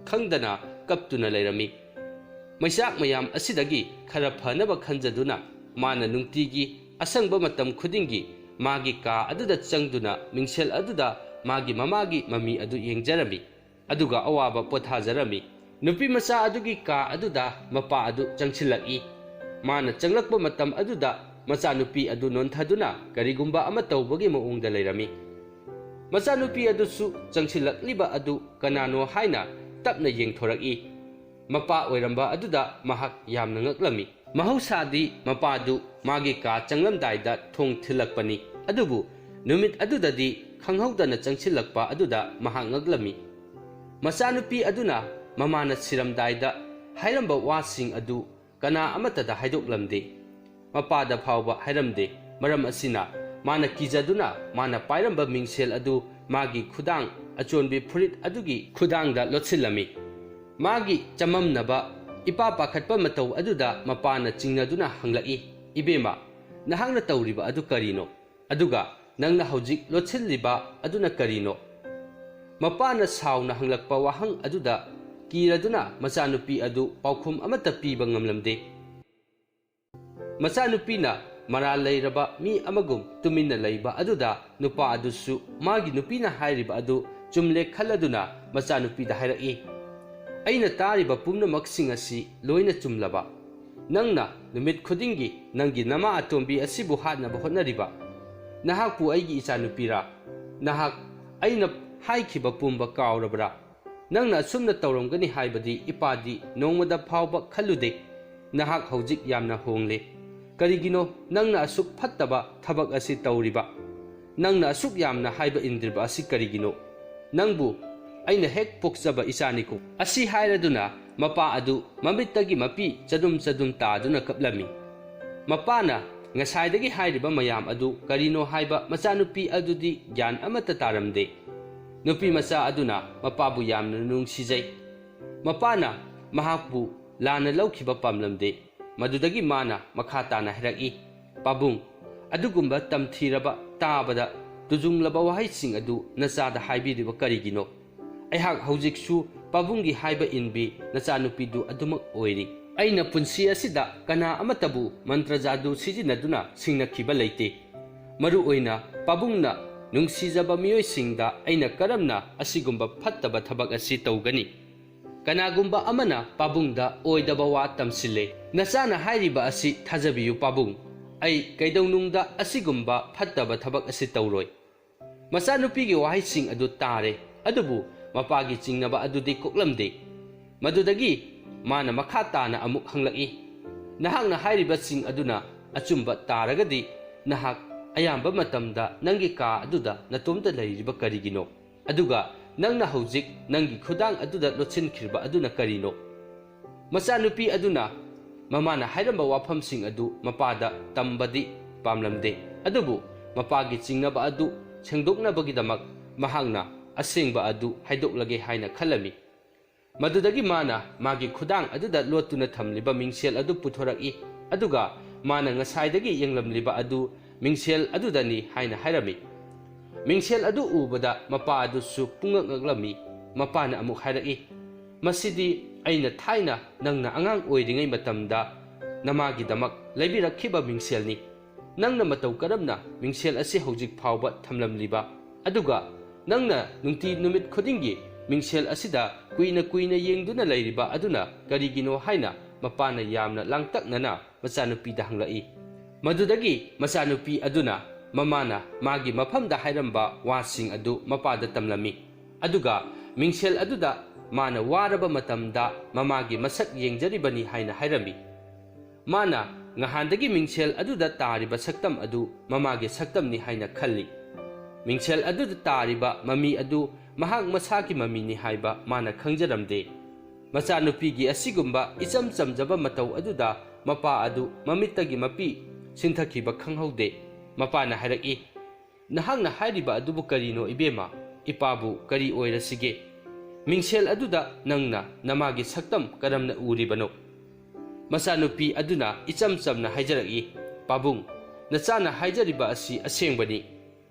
ꯈꯪꯗꯅ ꯀꯞꯇꯨꯅ ꯂꯩꯔꯝꯃꯤ꯫ ꯃꯩꯆꯥꯛ ꯃꯌꯥꯝ ꯑꯁꯤꯗꯒꯤ ꯈꯔ ꯐꯅꯕ ꯈꯟꯖꯗꯨꯅ ꯃꯥꯅ ꯅꯨꯡꯇꯤꯒꯤ ꯑꯁꯪꯕ ꯃꯇꯝ ꯈꯨꯗꯤꯡꯒꯤ ꯃꯥꯒꯤ ꯀꯥ ꯑꯗꯨꯗ ꯆꯪꯗꯨꯅ ꯃꯤꯡꯁꯦꯜ ꯑꯗꯨꯗ ꯃꯥꯒꯤ ꯃꯃꯥꯒꯤ ꯃꯃꯤ ꯑꯗꯨ ꯌꯦꯡꯖꯔꯝꯃꯤ꯫ ꯑꯗꯨꯒ ꯑꯋꯥꯕ ꯄꯣꯊꯥꯖꯔꯝꯃꯤ꯫ ꯅꯨꯄꯤ ꯃꯆꯥ ꯑꯗꯨꯒꯤ ꯀꯥ ꯑꯗꯨꯗ ꯃꯄꯥ ꯑꯗꯨ ꯆꯪꯁꯤꯜꯂꯛꯏ꯫ ꯃꯥꯅ ꯆꯪꯂꯛꯄ ꯃꯇꯝ ꯑꯗꯨꯗ ꯃꯆꯥꯅꯨꯄꯤ ꯑꯗꯨ ꯅꯣꯟꯊꯗꯨꯅ ꯀꯔꯤꯒꯨꯝꯕ ꯑꯃ ꯇꯧꯕꯒꯤ ꯃꯑꯣꯡꯗ ꯂꯩꯔꯝꯃꯤ꯫ ꯃꯆꯥꯅꯨꯄꯤ ꯑꯗꯨꯁꯨ ꯆꯪꯁꯤꯜꯂꯛꯂꯤꯕ ꯑꯗꯨ ꯀꯅꯥꯅꯣ ꯍꯥꯏꯅ ꯇꯞꯅ ꯌꯦꯡꯊꯣꯔꯛꯏ꯫ ꯃꯄꯥ ꯑꯣꯏꯔꯝꯕ ꯑꯗꯨꯗ ꯃꯍꯥꯛ ꯌꯥꯝꯅ ꯉꯛꯂꯝꯃꯤ꯫ ꯃꯍꯧꯁꯥꯗꯤ ꯃꯄꯥꯗꯨ ꯃꯥꯒꯤ ꯀꯥ ꯆꯪꯂꯝꯗꯥꯏꯗ ꯊꯣꯡ ꯊꯤꯜꯂꯛꯄꯅꯤ, ꯑꯗꯨꯕꯨ ꯅꯨꯃꯤꯠ ꯑꯗꯨꯗꯗꯤ ꯈꯪꯍꯧꯗꯅ ꯆꯪꯁꯤꯜꯂꯛꯄ ꯑꯗꯨꯗ ꯃꯍꯥꯛ ꯉꯛꯂꯝꯃꯤ꯫ ꯃꯆꯥꯅꯨꯄꯤ ꯑꯗꯨꯅ ꯃꯃꯥꯅ ꯁꯤꯔꯝꯗꯥꯏꯗ ꯍꯥꯏꯔꯝꯕ ꯋꯥꯁꯤꯡ ꯑꯗꯨ ꯀꯅꯥ ꯑꯃꯠꯇꯗ ꯍꯥꯏꯗꯣꯛꯂꯝꯗꯦ꯫ ꯃꯄꯥꯗ ꯐꯥꯎꯕ ꯍꯥꯏꯔꯝꯗꯦ꯫ ꯃꯔꯝ ꯑꯁꯤꯅ ꯃꯥꯅ ꯀꯤꯖꯗꯨꯅ ꯃꯥꯅ ꯄꯥꯏꯔꯝꯕ ꯃꯤꯡꯁꯦꯜ ꯑꯗꯨ ꯃꯥꯒꯤ ꯈꯨꯗꯥꯡ ꯑꯆꯣꯟꯕꯤ ꯐꯨꯔꯤꯠ ꯑꯗꯨꯒꯤ ꯈꯨꯗꯥꯡꯗ ꯂꯣꯠꯁꯤꯜꯂꯝꯃꯤ꯫ ꯃꯥꯒꯤ ꯆꯃꯝꯅꯕ, ꯏꯄꯥ ꯄꯥꯈꯠꯄ ꯃꯇꯧ ꯑꯗꯨꯗ ꯃꯄꯥꯅ ꯆꯤꯡꯅꯗꯨꯅ ꯍꯪꯂꯛꯏ, "ꯏꯕꯦꯝꯃ, ꯅꯍꯥꯛꯅ ꯇꯧꯔꯤꯕ ꯑꯗꯨ ꯀꯔꯤꯅꯣ? ꯑꯗꯨꯒ ꯅꯪꯅ ꯍꯧꯖꯤꯛ ꯂꯣꯠꯁꯤꯜꯂꯤꯕ ꯑꯗꯨꯅ ꯀꯔꯤꯅꯣ?" ꯃꯄꯥꯅ ꯁꯥꯎꯅ ꯍꯪꯂꯛꯄ ꯋꯥꯍꯪ ꯑꯗꯨꯗ ꯀꯤꯔꯗꯨꯅ ꯃꯆꯥꯅꯨꯄꯤ ꯑꯗꯨ ꯄꯥꯎꯈꯨꯝ ꯑꯃꯠꯇ ꯄꯤꯕ ꯉꯝꯂꯝꯗꯦ꯫ ꯃꯆꯥꯅꯨꯄꯤꯅ ꯃꯔꯥꯜ ꯂꯩꯔꯕ ꯃꯤ ꯑꯃꯒꯨꯝ ꯇꯨꯃꯤꯟꯅ ꯂꯩꯕ ꯑꯗꯨꯗ ꯅꯨꯄꯥ ꯑꯗꯨꯁꯨ ꯃꯥꯒꯤ ꯅꯨꯄꯤꯅ ꯍꯥꯏꯔꯤꯕ ꯑꯗꯨ ꯆꯨꯝꯂꯦ ꯈꯜꯂꯗꯨꯅ ꯃꯆꯥꯅꯨꯄꯤꯗ ꯍꯥꯏꯔꯛꯏ, "ꯑꯩꯅ ꯇꯥꯔꯤꯕ ꯄꯨꯝꯅꯃꯛꯁꯤꯡ ꯑꯁꯤ ꯂꯣꯏꯅ ꯆꯨꯝꯂꯕ? ꯅꯪꯅ ꯅꯨꯃꯤꯠ ꯈꯨꯗꯤꯡꯒꯤ ꯅꯪꯒꯤ ꯅꯃꯥ ꯑꯇꯣꯝꯕꯤ ꯑꯁꯤꯕꯨ ꯍꯥꯠꯅꯕ ꯍꯣꯠꯅꯔꯤꯕ? ꯅꯍꯥꯛꯄꯨ ꯑꯩꯒꯤ ꯏꯆꯥꯅꯨꯄꯤꯔꯥ? ꯅꯍꯥꯛ ꯑꯩꯅ ꯍꯥꯏꯈꯤꯕ ꯄꯨꯝꯕ ꯀꯥꯎꯔꯕ꯭ꯔꯥ? ꯅꯪꯅ ꯑꯁꯨꯝꯅ ꯇꯧꯔꯝꯒꯅꯤ ꯍꯥꯏꯕꯗꯤ ꯏꯄꯥꯗꯤ ꯅꯣꯡꯃꯗ ꯐꯥꯎꯕ ꯈꯜꯂꯨꯗꯦ꯫ ꯅꯍꯥꯛ ꯍꯧꯖꯤꯛ ꯌꯥꯝꯅ ꯍꯣꯡꯂꯦ꯫ ꯀꯔꯤꯒꯤꯅꯣ ꯅꯪꯅ ꯑꯁꯨꯛ ꯐꯠꯇꯕ ꯊꯕꯛ ꯑꯁꯤ ꯇꯧꯔꯤꯕ? ꯅꯪꯅ ꯑꯁꯨꯛ ꯌꯥꯝꯅ ꯍꯥꯏꯕ ꯏꯟꯗ꯭ꯔꯤꯕ ꯑꯁꯤ ꯀꯔꯤꯒꯤꯅꯣ? ꯅꯪꯕꯨ ꯑꯩꯅ ꯍꯦꯛ ꯄꯣꯛꯆꯕ ꯏꯆꯥꯅꯤꯀꯣ?" ꯑꯁꯤ ꯍꯥꯏꯔꯗꯨꯅ ꯃꯄꯥ ꯑꯗꯨ ꯃꯃꯤꯠꯇꯒꯤ ꯃꯄꯤ ꯆꯗꯨꯝ ꯆꯗꯨꯝ ꯇꯥꯗꯨꯅ ꯀꯞꯂꯝꯃꯤ꯫ ꯃꯄꯥꯅ ꯉꯁꯥꯏꯗꯒꯤ ꯍꯥꯏꯔꯤꯕ ꯃꯌꯥꯝ ꯑꯗꯨ ꯀꯔꯤꯅꯣ ꯍꯥꯏꯕ ꯃꯆꯥꯅꯨꯄꯤ ꯑꯗꯨꯗꯤ ꯒ꯭ꯌꯥꯟ ꯑꯃꯠꯇ ꯇꯥꯔꯝꯗꯦ꯫ ꯅꯨꯄꯤ ꯃꯆꯥ ꯑꯗꯨꯅ ꯃꯄꯥꯕꯨ ꯌꯥꯝꯅ ꯅꯨꯡꯁꯤꯖꯩ꯫ ꯃꯄꯥꯅ ꯃꯍꯥꯛꯄꯨ ꯂꯥꯟꯅ ꯂꯧꯈꯤꯕ ꯄꯥꯝꯂꯝꯗꯦ꯫ ꯃꯗꯨꯗꯒꯤ ꯃꯥꯅ ꯃꯈꯥ ꯇꯥꯅ ꯍꯥꯏꯔꯛꯏ, "ꯄꯥꯕꯨꯡ, ꯑꯗꯨꯒꯨꯝꯕ ꯇꯝꯊꯤꯔꯕ, ꯇꯥꯕꯗ ꯇꯨꯖꯨꯡꯂꯕ ꯋꯥꯍꯩꯁꯤꯡ ꯑꯗꯨ ꯅꯆꯥꯗ ꯍꯥꯏꯕꯤꯔꯤꯕ ꯀꯔꯤꯒꯤꯅꯣ? ꯑꯩꯍꯥꯛ ꯍꯧꯖꯤꯛꯁꯨ ꯄꯥꯕꯨꯡꯒꯤ ꯍꯥꯏꯕ ꯏꯟꯕꯤ ꯅꯆꯥꯅꯨꯄꯤꯗꯨ ꯑꯗꯨꯃꯛ ꯑꯣꯏꯔꯤ꯫ ꯑꯩꯅ ꯄꯨꯟꯁꯤ ꯑꯁꯤꯗ ꯀꯅꯥ ꯑꯃꯠꯇꯕꯨ ꯃꯟꯇ꯭ꯔ ꯖꯥꯗꯨ ꯁꯤꯖꯤꯟꯅꯗꯨꯅ ꯁꯤꯡꯅꯈꯤꯕ ꯂꯩꯇꯦ꯫ ꯃꯔꯨ ꯑꯣꯏꯅ ꯄꯥꯕꯨꯡꯅ ꯅꯨꯡꯁꯤꯖꯕ ꯃꯤꯑꯣꯏꯁꯤꯡꯗ ꯑꯩꯅ ꯀꯔꯝꯅ ꯑꯁꯤꯒꯨꯝꯕ ꯐꯠꯇꯕ ꯊꯕꯛ ꯑꯁꯤ ꯇꯧꯒꯅꯤ? ꯀꯅꯥꯒꯨꯝꯕ ꯑꯃꯅ ꯄꯥꯕꯨꯡꯗ ꯑꯣꯏꯗꯕ ꯋꯥ ꯇꯝꯁꯤꯜꯂꯦ꯫ ꯅꯆꯥꯅ ꯍꯥꯏꯔꯤꯕ ꯑꯁꯤ ꯊꯥꯖꯕꯤꯌꯨ ꯄꯥꯕꯨꯡ꯫ ꯑꯩ ꯀꯩꯗꯧꯅꯨꯡꯗ ꯑꯁꯤꯒꯨꯝꯕ ꯐꯠꯇꯕ ꯊꯕꯛ ꯑꯁꯤ ꯇꯧꯔꯣꯏ꯫" ꯃꯆꯥꯅꯨꯄꯤꯒꯤ ꯋꯥꯍꯩꯁꯤꯡ ꯑꯗꯨ ꯇꯥꯔꯦ, ꯑꯗꯨꯕꯨ ꯃꯄꯥꯒꯤ ꯆꯤꯡꯅꯕ ꯑꯗꯨꯗꯤ ꯀꯣꯛꯂꯝꯗꯦ꯫ ꯃꯗꯨꯗꯒꯤ ꯃꯥꯅ ꯃꯈꯥ ꯇꯥꯅ ꯑꯃꯨꯛ ꯍꯪꯂꯛꯏ, "ꯅꯍꯥꯛꯅ ꯍꯥꯏꯔꯤꯕꯁꯤꯡ ꯑꯗꯨꯅ ꯑꯆꯨꯝꯕ ꯇꯥꯔꯒꯗꯤ, ꯅꯍꯥꯛ ꯑꯌꯥꯝꯕ ꯃꯇꯝꯗ ꯅꯪꯒꯤ ꯀꯥ ꯑꯗꯨꯗ ꯅꯇꯣꯝꯇ ꯂꯩꯔꯤꯕ ꯀꯔꯤꯒꯤꯅꯣ? ꯑꯗꯨꯒ ꯅꯪꯅ ꯍꯧꯖꯤꯛ ꯅꯪꯒꯤ ꯈꯨꯗꯥꯡ ꯑꯗꯨꯗ ꯂꯣꯠꯁꯤꯟꯈ꯭ꯔꯤꯕ ꯑꯗꯨꯅ ꯀꯔꯤꯅꯣ?" ꯃꯆꯥꯅꯨꯄꯤ ꯑꯗꯨꯅ ꯃꯃꯥꯅ ꯍꯥꯏꯔꯝꯕ ꯋꯥꯐꯝꯁꯤꯡ ꯑꯗꯨ ꯃꯄꯥꯗ ꯇꯝꯕꯗꯤ ꯄꯥꯝꯂꯝꯗꯦ, ꯑꯗꯨꯕꯨ ꯃꯄꯥꯒꯤ ꯆꯤꯡꯅꯕ ꯑꯗꯨ ꯁꯦꯡꯗꯣꯛꯅꯕꯒꯤꯗꯃꯛ ꯃꯍꯥꯛꯅ ꯑꯁꯦꯡꯕ ꯑꯗꯨ ꯍꯥꯏꯗꯣꯛꯂꯒꯦ ꯍꯥꯏꯅ ꯈꯜꯂꯝꯃꯤ꯫ ꯃꯗꯨꯗꯒꯤ ꯃꯥꯅ ꯃꯥꯒꯤ ꯈꯨꯗꯥꯡ ꯑꯗꯨꯗ ꯂꯣꯠꯇꯨꯅ ꯊꯝꯂꯤꯕ ꯃꯤꯡꯁꯦꯜ ꯑꯗꯨ ꯄꯨꯊꯣꯔꯛꯏ, ꯑꯗꯨꯒ ꯃꯥꯅ ꯉꯁꯥꯏꯗꯒꯤ ꯌꯦꯡꯂꯝꯂꯤꯕ ꯑꯗꯨ ꯃꯤꯡꯁꯦꯜ ꯑꯗꯨꯗꯅꯤ ꯍꯥꯏꯅ ꯍꯥꯏꯔꯝꯃꯤ꯫ ꯃꯤꯡꯁꯦꯜ ꯑꯗꯨ ꯎꯕꯗ ꯃꯄꯥ ꯑꯗꯨꯁꯨ ꯄꯨꯡꯉꯛ ꯉꯛꯂꯝꯃꯤ꯫ ꯃꯄꯥꯅ ꯑꯃꯨꯛ ꯍꯥꯏꯔꯛꯏ, "ꯃꯁꯤꯗꯤ ꯑꯩꯅ ꯊꯥꯏꯅ ꯅꯪꯅ ꯑꯉꯥꯡ ꯑꯣꯏꯔꯤꯉꯩ ꯃꯇꯝꯗ ꯅꯃꯥꯒꯤꯗꯃꯛ ꯂꯩꯕꯤꯔꯛꯈꯤꯕ ꯃꯤꯡꯁꯦꯜꯅꯤ꯫ ꯅꯪꯅ ꯃꯇꯧ ꯀꯔꯝꯅ ꯃꯤꯡꯁꯦꯜ ꯑꯁꯤ ꯍꯧꯖꯤꯛ ꯐꯥꯎꯕ ꯊꯝꯂꯝꯂꯤꯕ? ꯑꯗꯨꯒ ꯅꯪꯅ ꯅꯨꯡꯇꯤ ꯅꯨꯃꯤꯠ ꯈꯨꯗꯤꯡꯒꯤ ꯃꯤꯡꯁꯦꯜ ꯑꯁꯤꯗ ꯀꯨꯏꯅ ꯀꯨꯏꯅ ꯌꯦꯡꯗꯨꯅ ꯂꯩꯔꯤꯕ ꯑꯗꯨꯅ ꯀꯔꯤꯒꯤꯅꯣ?" ꯍꯥꯏꯅ ꯃꯄꯥꯅ ꯌꯥꯝꯅ ꯂꯥꯡꯇꯛꯅꯅ ꯃꯆꯥꯅꯨꯄꯤꯗ ꯍꯪꯂꯛꯏ꯫ ꯃꯗꯨꯗꯒꯤ ꯃꯆꯥꯅꯨꯄꯤ ꯑꯗꯨꯅ ꯃꯃꯥꯅ ꯃꯥꯒꯤ ꯃꯐꯝꯗ ꯍꯥꯏꯔꯝꯕ ꯋꯥꯁꯤꯡ ꯑꯗꯨ ꯃꯄꯥꯗ ꯇꯝꯂꯝꯃꯤ꯫ ꯑꯗꯨꯒ ꯃꯤꯡꯁꯦꯜ ꯑꯗꯨꯗ ꯃꯥꯅ ꯋꯥꯔꯕ ꯃꯇꯝꯗ ꯃꯃꯥꯒꯤ ꯃꯁꯛ ꯌꯦꯡꯖꯔꯤꯕꯅꯤ ꯍꯥꯏꯅ ꯍꯥꯏꯔꯝꯃꯤ꯫ ꯃꯥꯅ ꯉꯍꯥꯟꯗꯒꯤ ꯃꯤꯡꯁꯦꯜ ꯑꯗꯨꯗ ꯇꯥꯔꯤꯕ ꯁꯛꯇꯝ ꯑꯗꯨ ꯃꯃꯥꯒꯤ ꯁꯛꯇꯝꯅꯤ ꯍꯥꯏꯅ ꯈꯜꯂꯤ꯫ ꯃꯤꯡꯁꯦꯜ ꯑꯗꯨꯗ ꯇꯥꯔꯤꯕ ꯃꯃꯤ ꯑꯗꯨ ꯃꯍꯥꯛ ꯃꯁꯥꯒꯤ ꯃꯃꯤꯅꯤ ꯍꯥꯏꯕ ꯃꯥꯅ ꯈꯪꯖꯔꯝꯗꯦ꯫ ꯃꯆꯥꯅꯨꯄꯤꯒꯤ ꯑꯁꯤꯒꯨꯝꯕ ꯏꯆꯝ ꯆꯝꯖꯕ ꯃꯇꯧ ꯑꯗꯨꯗ ꯃꯄꯥ ꯑꯗꯨ ꯃꯃꯤꯠꯇꯒꯤ ꯃꯄꯤ ꯁꯤꯟꯊꯈꯤꯕ ꯈꯪꯍꯧꯗꯦ꯫ ꯃꯄꯥꯅ ꯍꯥꯏꯔꯛꯏ, "ꯅꯍꯥꯛꯅ ꯍꯥꯏꯔꯤꯕ ꯑꯗꯨꯕꯨ ꯀꯔꯤꯅꯣ, ꯏꯕꯦꯝꯃ? ꯏꯄꯥꯕꯨ ꯀꯔꯤ ꯑꯣꯏꯔꯁꯤꯒꯦ? ꯃꯤꯡꯁꯦꯜ ꯑꯗꯨꯗ ꯅꯪꯅ ꯅꯃꯥꯒꯤ ꯁꯛꯇꯝ ꯀꯔꯝꯅ ꯎꯔꯤꯕꯅꯣ?" ꯃꯆꯥꯅꯨꯄꯤ ꯑꯗꯨꯅ ꯏꯆꯝ ꯆꯝꯅ ꯍꯥꯏꯖꯔꯛꯏ, "ꯄꯥꯕꯨꯡ, ꯅꯆꯥꯅ ꯍꯥꯏꯖꯔꯤꯕ ꯑꯁꯤ ꯑꯁꯦꯡꯕꯅꯤ꯫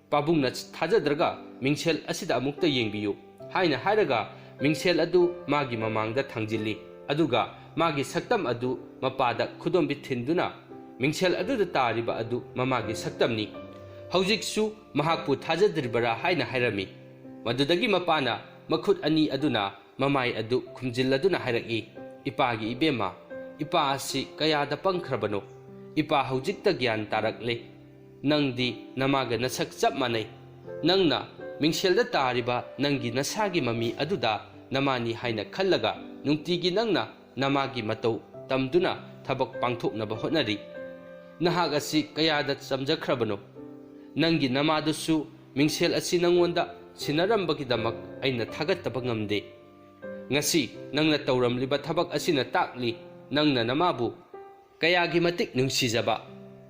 ꯄꯥꯕꯨꯡꯅ ꯊꯥꯖꯗ꯭ꯔꯒ ꯃꯤꯡꯁꯦꯜ ꯑꯁꯤꯗ ꯑꯃꯨꯛꯇ ꯌꯦꯡꯕꯤꯌꯨ" ꯍꯥꯏꯅ ꯍꯥꯏꯔꯒ ꯃꯤꯡꯁꯦꯜ ꯑꯗꯨ ꯃꯥꯒꯤ ꯃꯃꯥꯡꯗ ꯊꯥꯡꯖꯤꯜꯂꯤ꯫ ꯑꯗꯨꯒ ꯃꯥꯒꯤ ꯁꯛꯇꯝ ꯑꯗꯨ ꯃꯄꯥꯗ ꯈꯨꯗꯣꯝꯕꯤ ꯊꯤꯟꯗꯨꯅ, "ꯃꯤꯡꯁꯦꯜ ꯑꯗꯨꯗ ꯇꯥꯔꯤꯕ ꯑꯗꯨ ꯃꯃꯥꯒꯤ ꯁꯛꯇꯝꯅꯤ꯫ ꯍꯧꯖꯤꯛꯁꯨ ꯃꯍꯥꯛꯄꯨ ꯊꯥꯖꯗ꯭ꯔꯤꯕꯔꯥ?" ꯍꯥꯏꯅ ꯍꯥꯏꯔꯝꯃꯤ꯫ ꯃꯗꯨꯗꯒꯤ ꯃꯄꯥꯅ ꯃꯈꯨꯠ ꯑꯅꯤ ꯑꯗꯨꯅ ꯃꯃꯥꯏ ꯑꯗꯨ ꯈꯨꯝꯖꯤꯜꯂꯗꯨꯅ ꯍꯥꯏꯔꯛꯏ, "ꯏꯄꯥꯒꯤ ꯏꯕꯦꯝꯃ, ꯏꯄꯥ ꯑꯁꯤ ꯀꯌꯥꯗ ꯄꯪꯈ꯭ꯔꯕꯅꯣ! ꯏꯄꯥ ꯍꯧꯖꯤꯛꯇ ꯒ꯭ꯌꯥꯟ ꯇꯥꯔꯛꯂꯦ꯫ ꯅꯪꯗꯤ ꯅꯃꯥꯒ ꯅꯁꯛ ꯆꯞ ꯃꯥꯟꯅꯩ꯫ ꯅꯪꯅ ꯃꯤꯡꯁꯦꯜꯗ ꯇꯥꯔꯤꯕ ꯅꯪꯒꯤ ꯅꯁꯥꯒꯤ ꯃꯃꯤ ꯑꯗꯨꯗ ꯅꯃꯥꯅꯤ ꯍꯥꯏꯅ ꯈꯜꯂꯒ ꯅꯨꯡꯇꯤꯒꯤ ꯅꯪꯅ ꯅꯃꯥꯒꯤ ꯃꯇꯧ ꯇꯝꯗꯨꯅ ꯊꯕꯛ ꯄꯥꯡꯊꯣꯛꯅꯕ ꯍꯣꯠꯅꯔꯤ꯫ ꯅꯍꯥꯛ ꯑꯁꯤ ꯀꯌꯥꯗ ꯆꯝꯖꯈ꯭ꯔꯕꯅꯣ! ꯅꯪꯒꯤ ꯅꯃꯥꯗꯨꯁꯨ ꯃꯤꯡꯁꯦꯜ ꯑꯁꯤ ꯅꯪꯉꯣꯟꯗ ꯁꯤꯟꯅꯔꯝꯕꯒꯤꯗꯃꯛ ꯑꯩꯅ ꯊꯥꯒꯠꯇꯕ ꯉꯝꯗꯦ꯫ ꯉꯁꯤ ꯅꯪꯅ ꯇꯧꯔꯝꯂꯤꯕ ꯊꯕꯛ ꯑꯁꯤꯅ ꯇꯥꯛꯂꯤ, ꯅꯪꯅ ꯅꯃꯥꯕꯨ ꯀꯌꯥꯒꯤ ꯃꯇꯤꯛ ꯅꯨꯡꯁꯤꯖꯕ꯫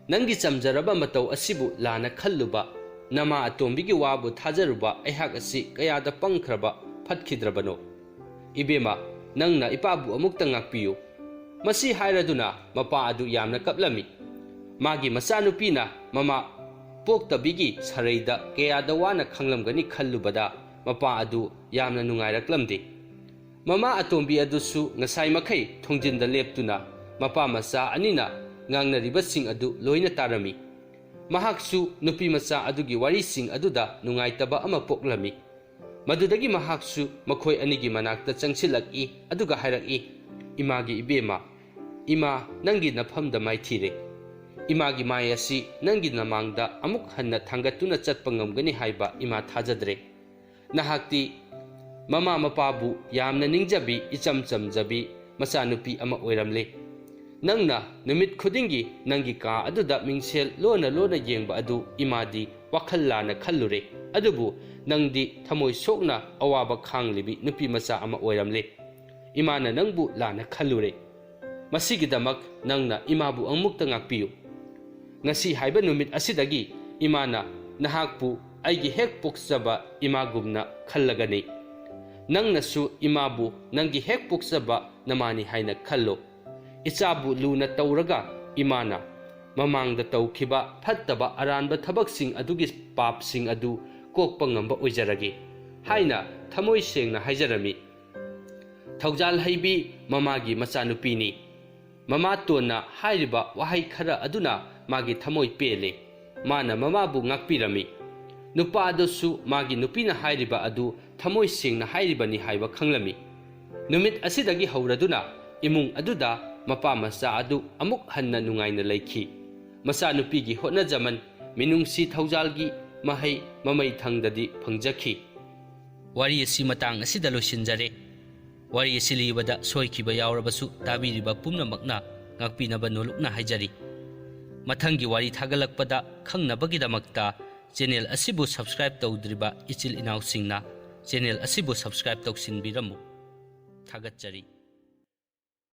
ꯅꯪꯒꯤ ꯆꯝꯖꯔꯕ ꯃꯇꯧ ꯑꯁꯤꯕꯨ ꯂꯥꯟꯅ ꯈꯜꯂꯨꯕ, ꯅꯃꯥ ꯑꯇꯣꯝꯕꯤꯒꯤ ꯋꯥꯕꯨ ꯊꯥꯖꯔꯨꯕ ꯑꯩꯍꯥꯛ ꯑꯁꯤ ꯀꯌꯥꯗ ꯄꯪꯈ꯭ꯔꯕ, ꯐꯠꯈꯤꯗ꯭ꯔꯕꯅꯣ! ꯏꯕꯦꯝꯃ, ꯅꯪꯅ ꯏꯄꯥꯕꯨ ꯑꯃꯨꯛꯇ ꯉꯥꯛꯄꯤꯌꯨ꯫" ꯃꯁꯤ ꯍꯥꯏꯔꯗꯨꯅ ꯃꯄꯥ ꯑꯗꯨ ꯌꯥꯝꯅ ꯀꯞꯂꯝꯃꯤ꯫ ꯃꯥꯒꯤ ꯃꯆꯥꯅꯨꯄꯤꯅ ꯃꯃꯥ ꯄꯣꯛꯇꯕꯤꯒꯤ ꯁꯔꯩꯗ ꯀꯌꯥꯗ ꯋꯥꯅ ꯈꯥꯡꯂꯝꯒꯅꯤ ꯈꯜꯂꯨꯕꯗ ꯃꯄꯥ ꯑꯗꯨ ꯌꯥꯝꯅ ꯅꯨꯡꯉꯥꯏꯔꯛꯂꯝꯗꯦ꯫ ꯃꯃꯥ ꯑꯇꯣꯝꯕꯤ ꯑꯗꯨꯁꯨ ꯉꯁꯥꯏ ꯃꯈꯩ ꯊꯣꯡꯖꯤꯟꯗ ꯂꯦꯞꯇꯨꯅ ꯃꯄꯥ ꯃꯆꯥ ꯑꯅꯤꯅ ꯉꯥꯡꯅꯔꯤꯕꯁꯤꯡ ꯑꯗꯨ ꯂꯣꯏꯅ ꯇꯥꯔꯝꯃꯤ꯫ ꯃꯍꯥꯛꯁꯨ ꯅꯨꯄꯤ ꯃꯆꯥ ꯑꯗꯨꯒꯤ ꯋꯥꯔꯤꯁꯤꯡ ꯑꯗꯨꯗ ꯅꯨꯡꯉꯥꯏꯇꯕ ꯑꯃ ꯄꯣꯛꯂꯝꯃꯤ꯫ ꯃꯗꯨꯗꯒꯤ ꯃꯍꯥꯛꯁꯨ ꯃꯈꯣꯏ ꯑꯅꯤꯒꯤ ꯃꯅꯥꯛꯇ ꯆꯪꯁꯤꯜꯂꯛꯏ, ꯑꯗꯨꯒ ꯍꯥꯏꯔꯛꯏ, "ꯏꯃꯥꯒꯤ ꯏꯕꯦꯝꯃ, ꯏꯃꯥ, ꯅꯪꯒꯤ ꯅꯐꯝꯗ ꯃꯥꯏꯊꯤꯔꯦ꯫ ꯏꯃꯥꯒꯤ ꯃꯥꯏ ꯑꯁꯤ ꯅꯪꯒꯤ ꯅꯃꯥꯡꯗ ꯑꯃꯨꯛ ꯍꯟꯅ ꯊꯥꯡꯒꯠꯇꯨꯅ ꯆꯠꯄ ꯉꯝꯒꯅꯤ ꯍꯥꯏꯕ ꯏꯃꯥ ꯊꯥꯖꯗ꯭ꯔꯦ꯫ ꯅꯍꯥꯛꯇꯤ ꯃꯃꯥ ꯃꯄꯥꯕꯨ ꯌꯥꯝꯅ ꯅꯤꯡꯖꯕꯤ, ꯏꯆꯝ ꯆꯝꯖꯕꯤ ꯃꯆꯥꯅꯨꯄꯤ ꯑꯃ ꯑꯣꯏꯔꯝꯂꯦ꯫ ꯅꯪꯅ ꯅꯨꯃꯤꯠ ꯈꯨꯗꯤꯡꯒꯤ ꯅꯪꯒꯤ ꯀꯥ ꯑꯗꯨꯗ ꯃꯤꯡꯁꯦꯜ ꯂꯣꯟꯅ ꯂꯣꯟꯅ ꯌꯦꯡꯕ ꯑꯗꯨ ꯏꯃꯥꯗꯤ ꯋꯥꯈꯜ ꯂꯥꯟꯅ ꯈꯜꯂꯨꯔꯦ꯫ ꯑꯗꯨꯕꯨ ꯅꯪꯗꯤ ꯊꯃꯣꯏ ꯁꯣꯛꯅ ꯑꯋꯥꯕ ꯈꯥꯡꯂꯤꯕꯤ ꯅꯨꯄꯤ ꯃꯆꯥ ꯑꯃ ꯑꯣꯏꯔꯝꯂꯦ꯫ ꯏꯃꯥꯅ ꯅꯪꯕꯨ ꯂꯥꯟꯅ ꯈꯜꯂꯨꯔꯦ꯫ ꯃꯁꯤꯒꯤꯗꯃꯛ ꯅꯪꯅ ꯏꯃꯥꯕꯨ ꯑꯃꯨꯛꯇ ꯉꯥꯛꯄꯤꯌꯨ꯫ ꯉꯁꯤ ꯍꯥꯏꯕ ꯅꯨꯃꯤꯠ ꯑꯁꯤꯗꯒꯤ ꯏꯃꯥꯅ ꯅꯍꯥꯛꯄꯨ ꯑꯩꯒꯤ ꯍꯦꯛ ꯄꯣꯛꯆꯕ ꯏꯃꯥꯒꯨꯝꯅ ꯈꯜꯂꯒꯅꯤ꯫ ꯅꯪꯅꯁꯨ ꯏꯃꯥꯕꯨ ꯅꯪꯒꯤ ꯍꯦꯛ ꯄꯣꯛꯆꯕ ꯅꯃꯥꯅꯤ ꯍꯥꯏꯅ ꯈꯜꯂꯣ꯫ ꯏꯆꯥꯕꯨ ꯂꯨꯅ ꯇꯧꯔꯒ ꯏꯃꯥꯅ ꯃꯃꯥꯡꯗ ꯇꯧꯈꯤꯕ ꯐꯠꯇꯕ ꯑꯔꯥꯟꯕ ꯊꯕꯛꯁꯤꯡ ꯑꯗꯨꯒꯤ ꯄꯥꯞꯁꯤꯡ ꯑꯗꯨ ꯀꯣꯛꯄ ꯉꯝꯕ ꯑꯣꯏꯖꯔꯒꯦ" ꯍꯥꯏꯅ ꯊꯃꯣꯏ ꯁꯦꯡꯅ ꯍꯥꯏꯖꯔꯝꯃꯤ꯫ ꯊꯧꯖꯥꯜ ꯍꯩꯕꯤ ꯃꯃꯥꯒꯤ ꯃꯆꯥꯅꯨꯄꯤꯅꯤ꯫ ꯃꯃꯥꯇꯣꯟꯅ ꯍꯥꯏꯔꯤꯕ ꯋꯥꯍꯩ ꯈꯔ ꯑꯗꯨꯅ ꯃꯥꯒꯤ ꯊꯃꯣꯏ ꯄꯦꯜꯂꯦ꯫ ꯃꯥꯅ ꯃꯃꯥꯕꯨ ꯉꯥꯛꯄꯤꯔꯝꯃꯤ꯫ ꯅꯨꯄꯥ ꯑꯗꯨꯁꯨ ꯃꯥꯒꯤ ꯅꯨꯄꯤꯅ ꯍꯥꯏꯔꯤꯕ ꯑꯗꯨ ꯊꯃꯣꯏ ꯁꯦꯡꯅ ꯍꯥꯏꯔꯤꯕꯅꯤ ꯍꯥꯏꯕ ꯈꯪꯂꯝꯃꯤ꯫ ꯅꯨꯃꯤꯠ ꯑꯁꯤꯗꯒꯤ ꯍꯧꯔꯗꯨꯅ ꯏꯃꯨꯡ ꯑꯗꯨꯗ ꯃꯄꯥ ꯃꯆꯥ ꯑꯗꯨ ꯑꯃꯨꯛ ꯍꯟꯅ ꯅꯨꯡꯉꯥꯏꯅ ꯂꯩꯈꯤ꯫ ꯃꯆꯥꯅꯨꯄꯤꯒꯤ ꯍꯣꯠꯅꯖꯃꯟ, ꯃꯤꯅꯨꯡꯁꯤ ꯊꯧꯖꯥꯜꯒꯤ ꯃꯍꯩ ꯃꯃꯩ ꯊꯪꯗꯗꯤ ꯐꯪꯖꯈꯤ꯫ ꯋꯥꯔꯤ ꯑꯁꯤ ꯃꯇꯥꯡ ꯑꯁꯤꯗ ꯂꯣꯏꯁꯤꯟꯖꯔꯦ꯫ ꯋꯥꯔꯤ ꯑꯁꯤ ꯂꯤꯕꯗ ꯁꯣꯏꯈꯤꯕ ꯌꯥꯎꯔꯕꯁꯨ ꯇꯥꯕꯤꯔꯤꯕ ꯄꯨꯝꯅꯃꯛꯅ ꯉꯥꯛꯄꯤꯅꯕ ꯅꯣꯂꯨꯛꯅ ꯍꯥꯏꯖꯔꯤ꯫ ꯃꯊꯪꯒꯤ ꯋꯥꯔꯤ ꯊꯥꯒꯠꯂꯛꯄꯗ ꯈꯪꯅꯕꯒꯤꯗꯃꯛꯇ ꯆꯦꯅꯦꯜ ꯑꯁꯤꯕꯨ subscribe ꯇꯧꯗ꯭ꯔꯤꯕ ꯏꯆꯤꯜ ꯏꯅꯥꯎꯁꯤꯡꯅ ꯆꯦꯅꯦꯜ ꯑꯁꯤꯕꯨ subscribe ꯇꯧꯁꯤꯟꯕꯤꯔꯝꯃꯨ꯫ ꯊꯥꯒꯠꯆꯔꯤ꯫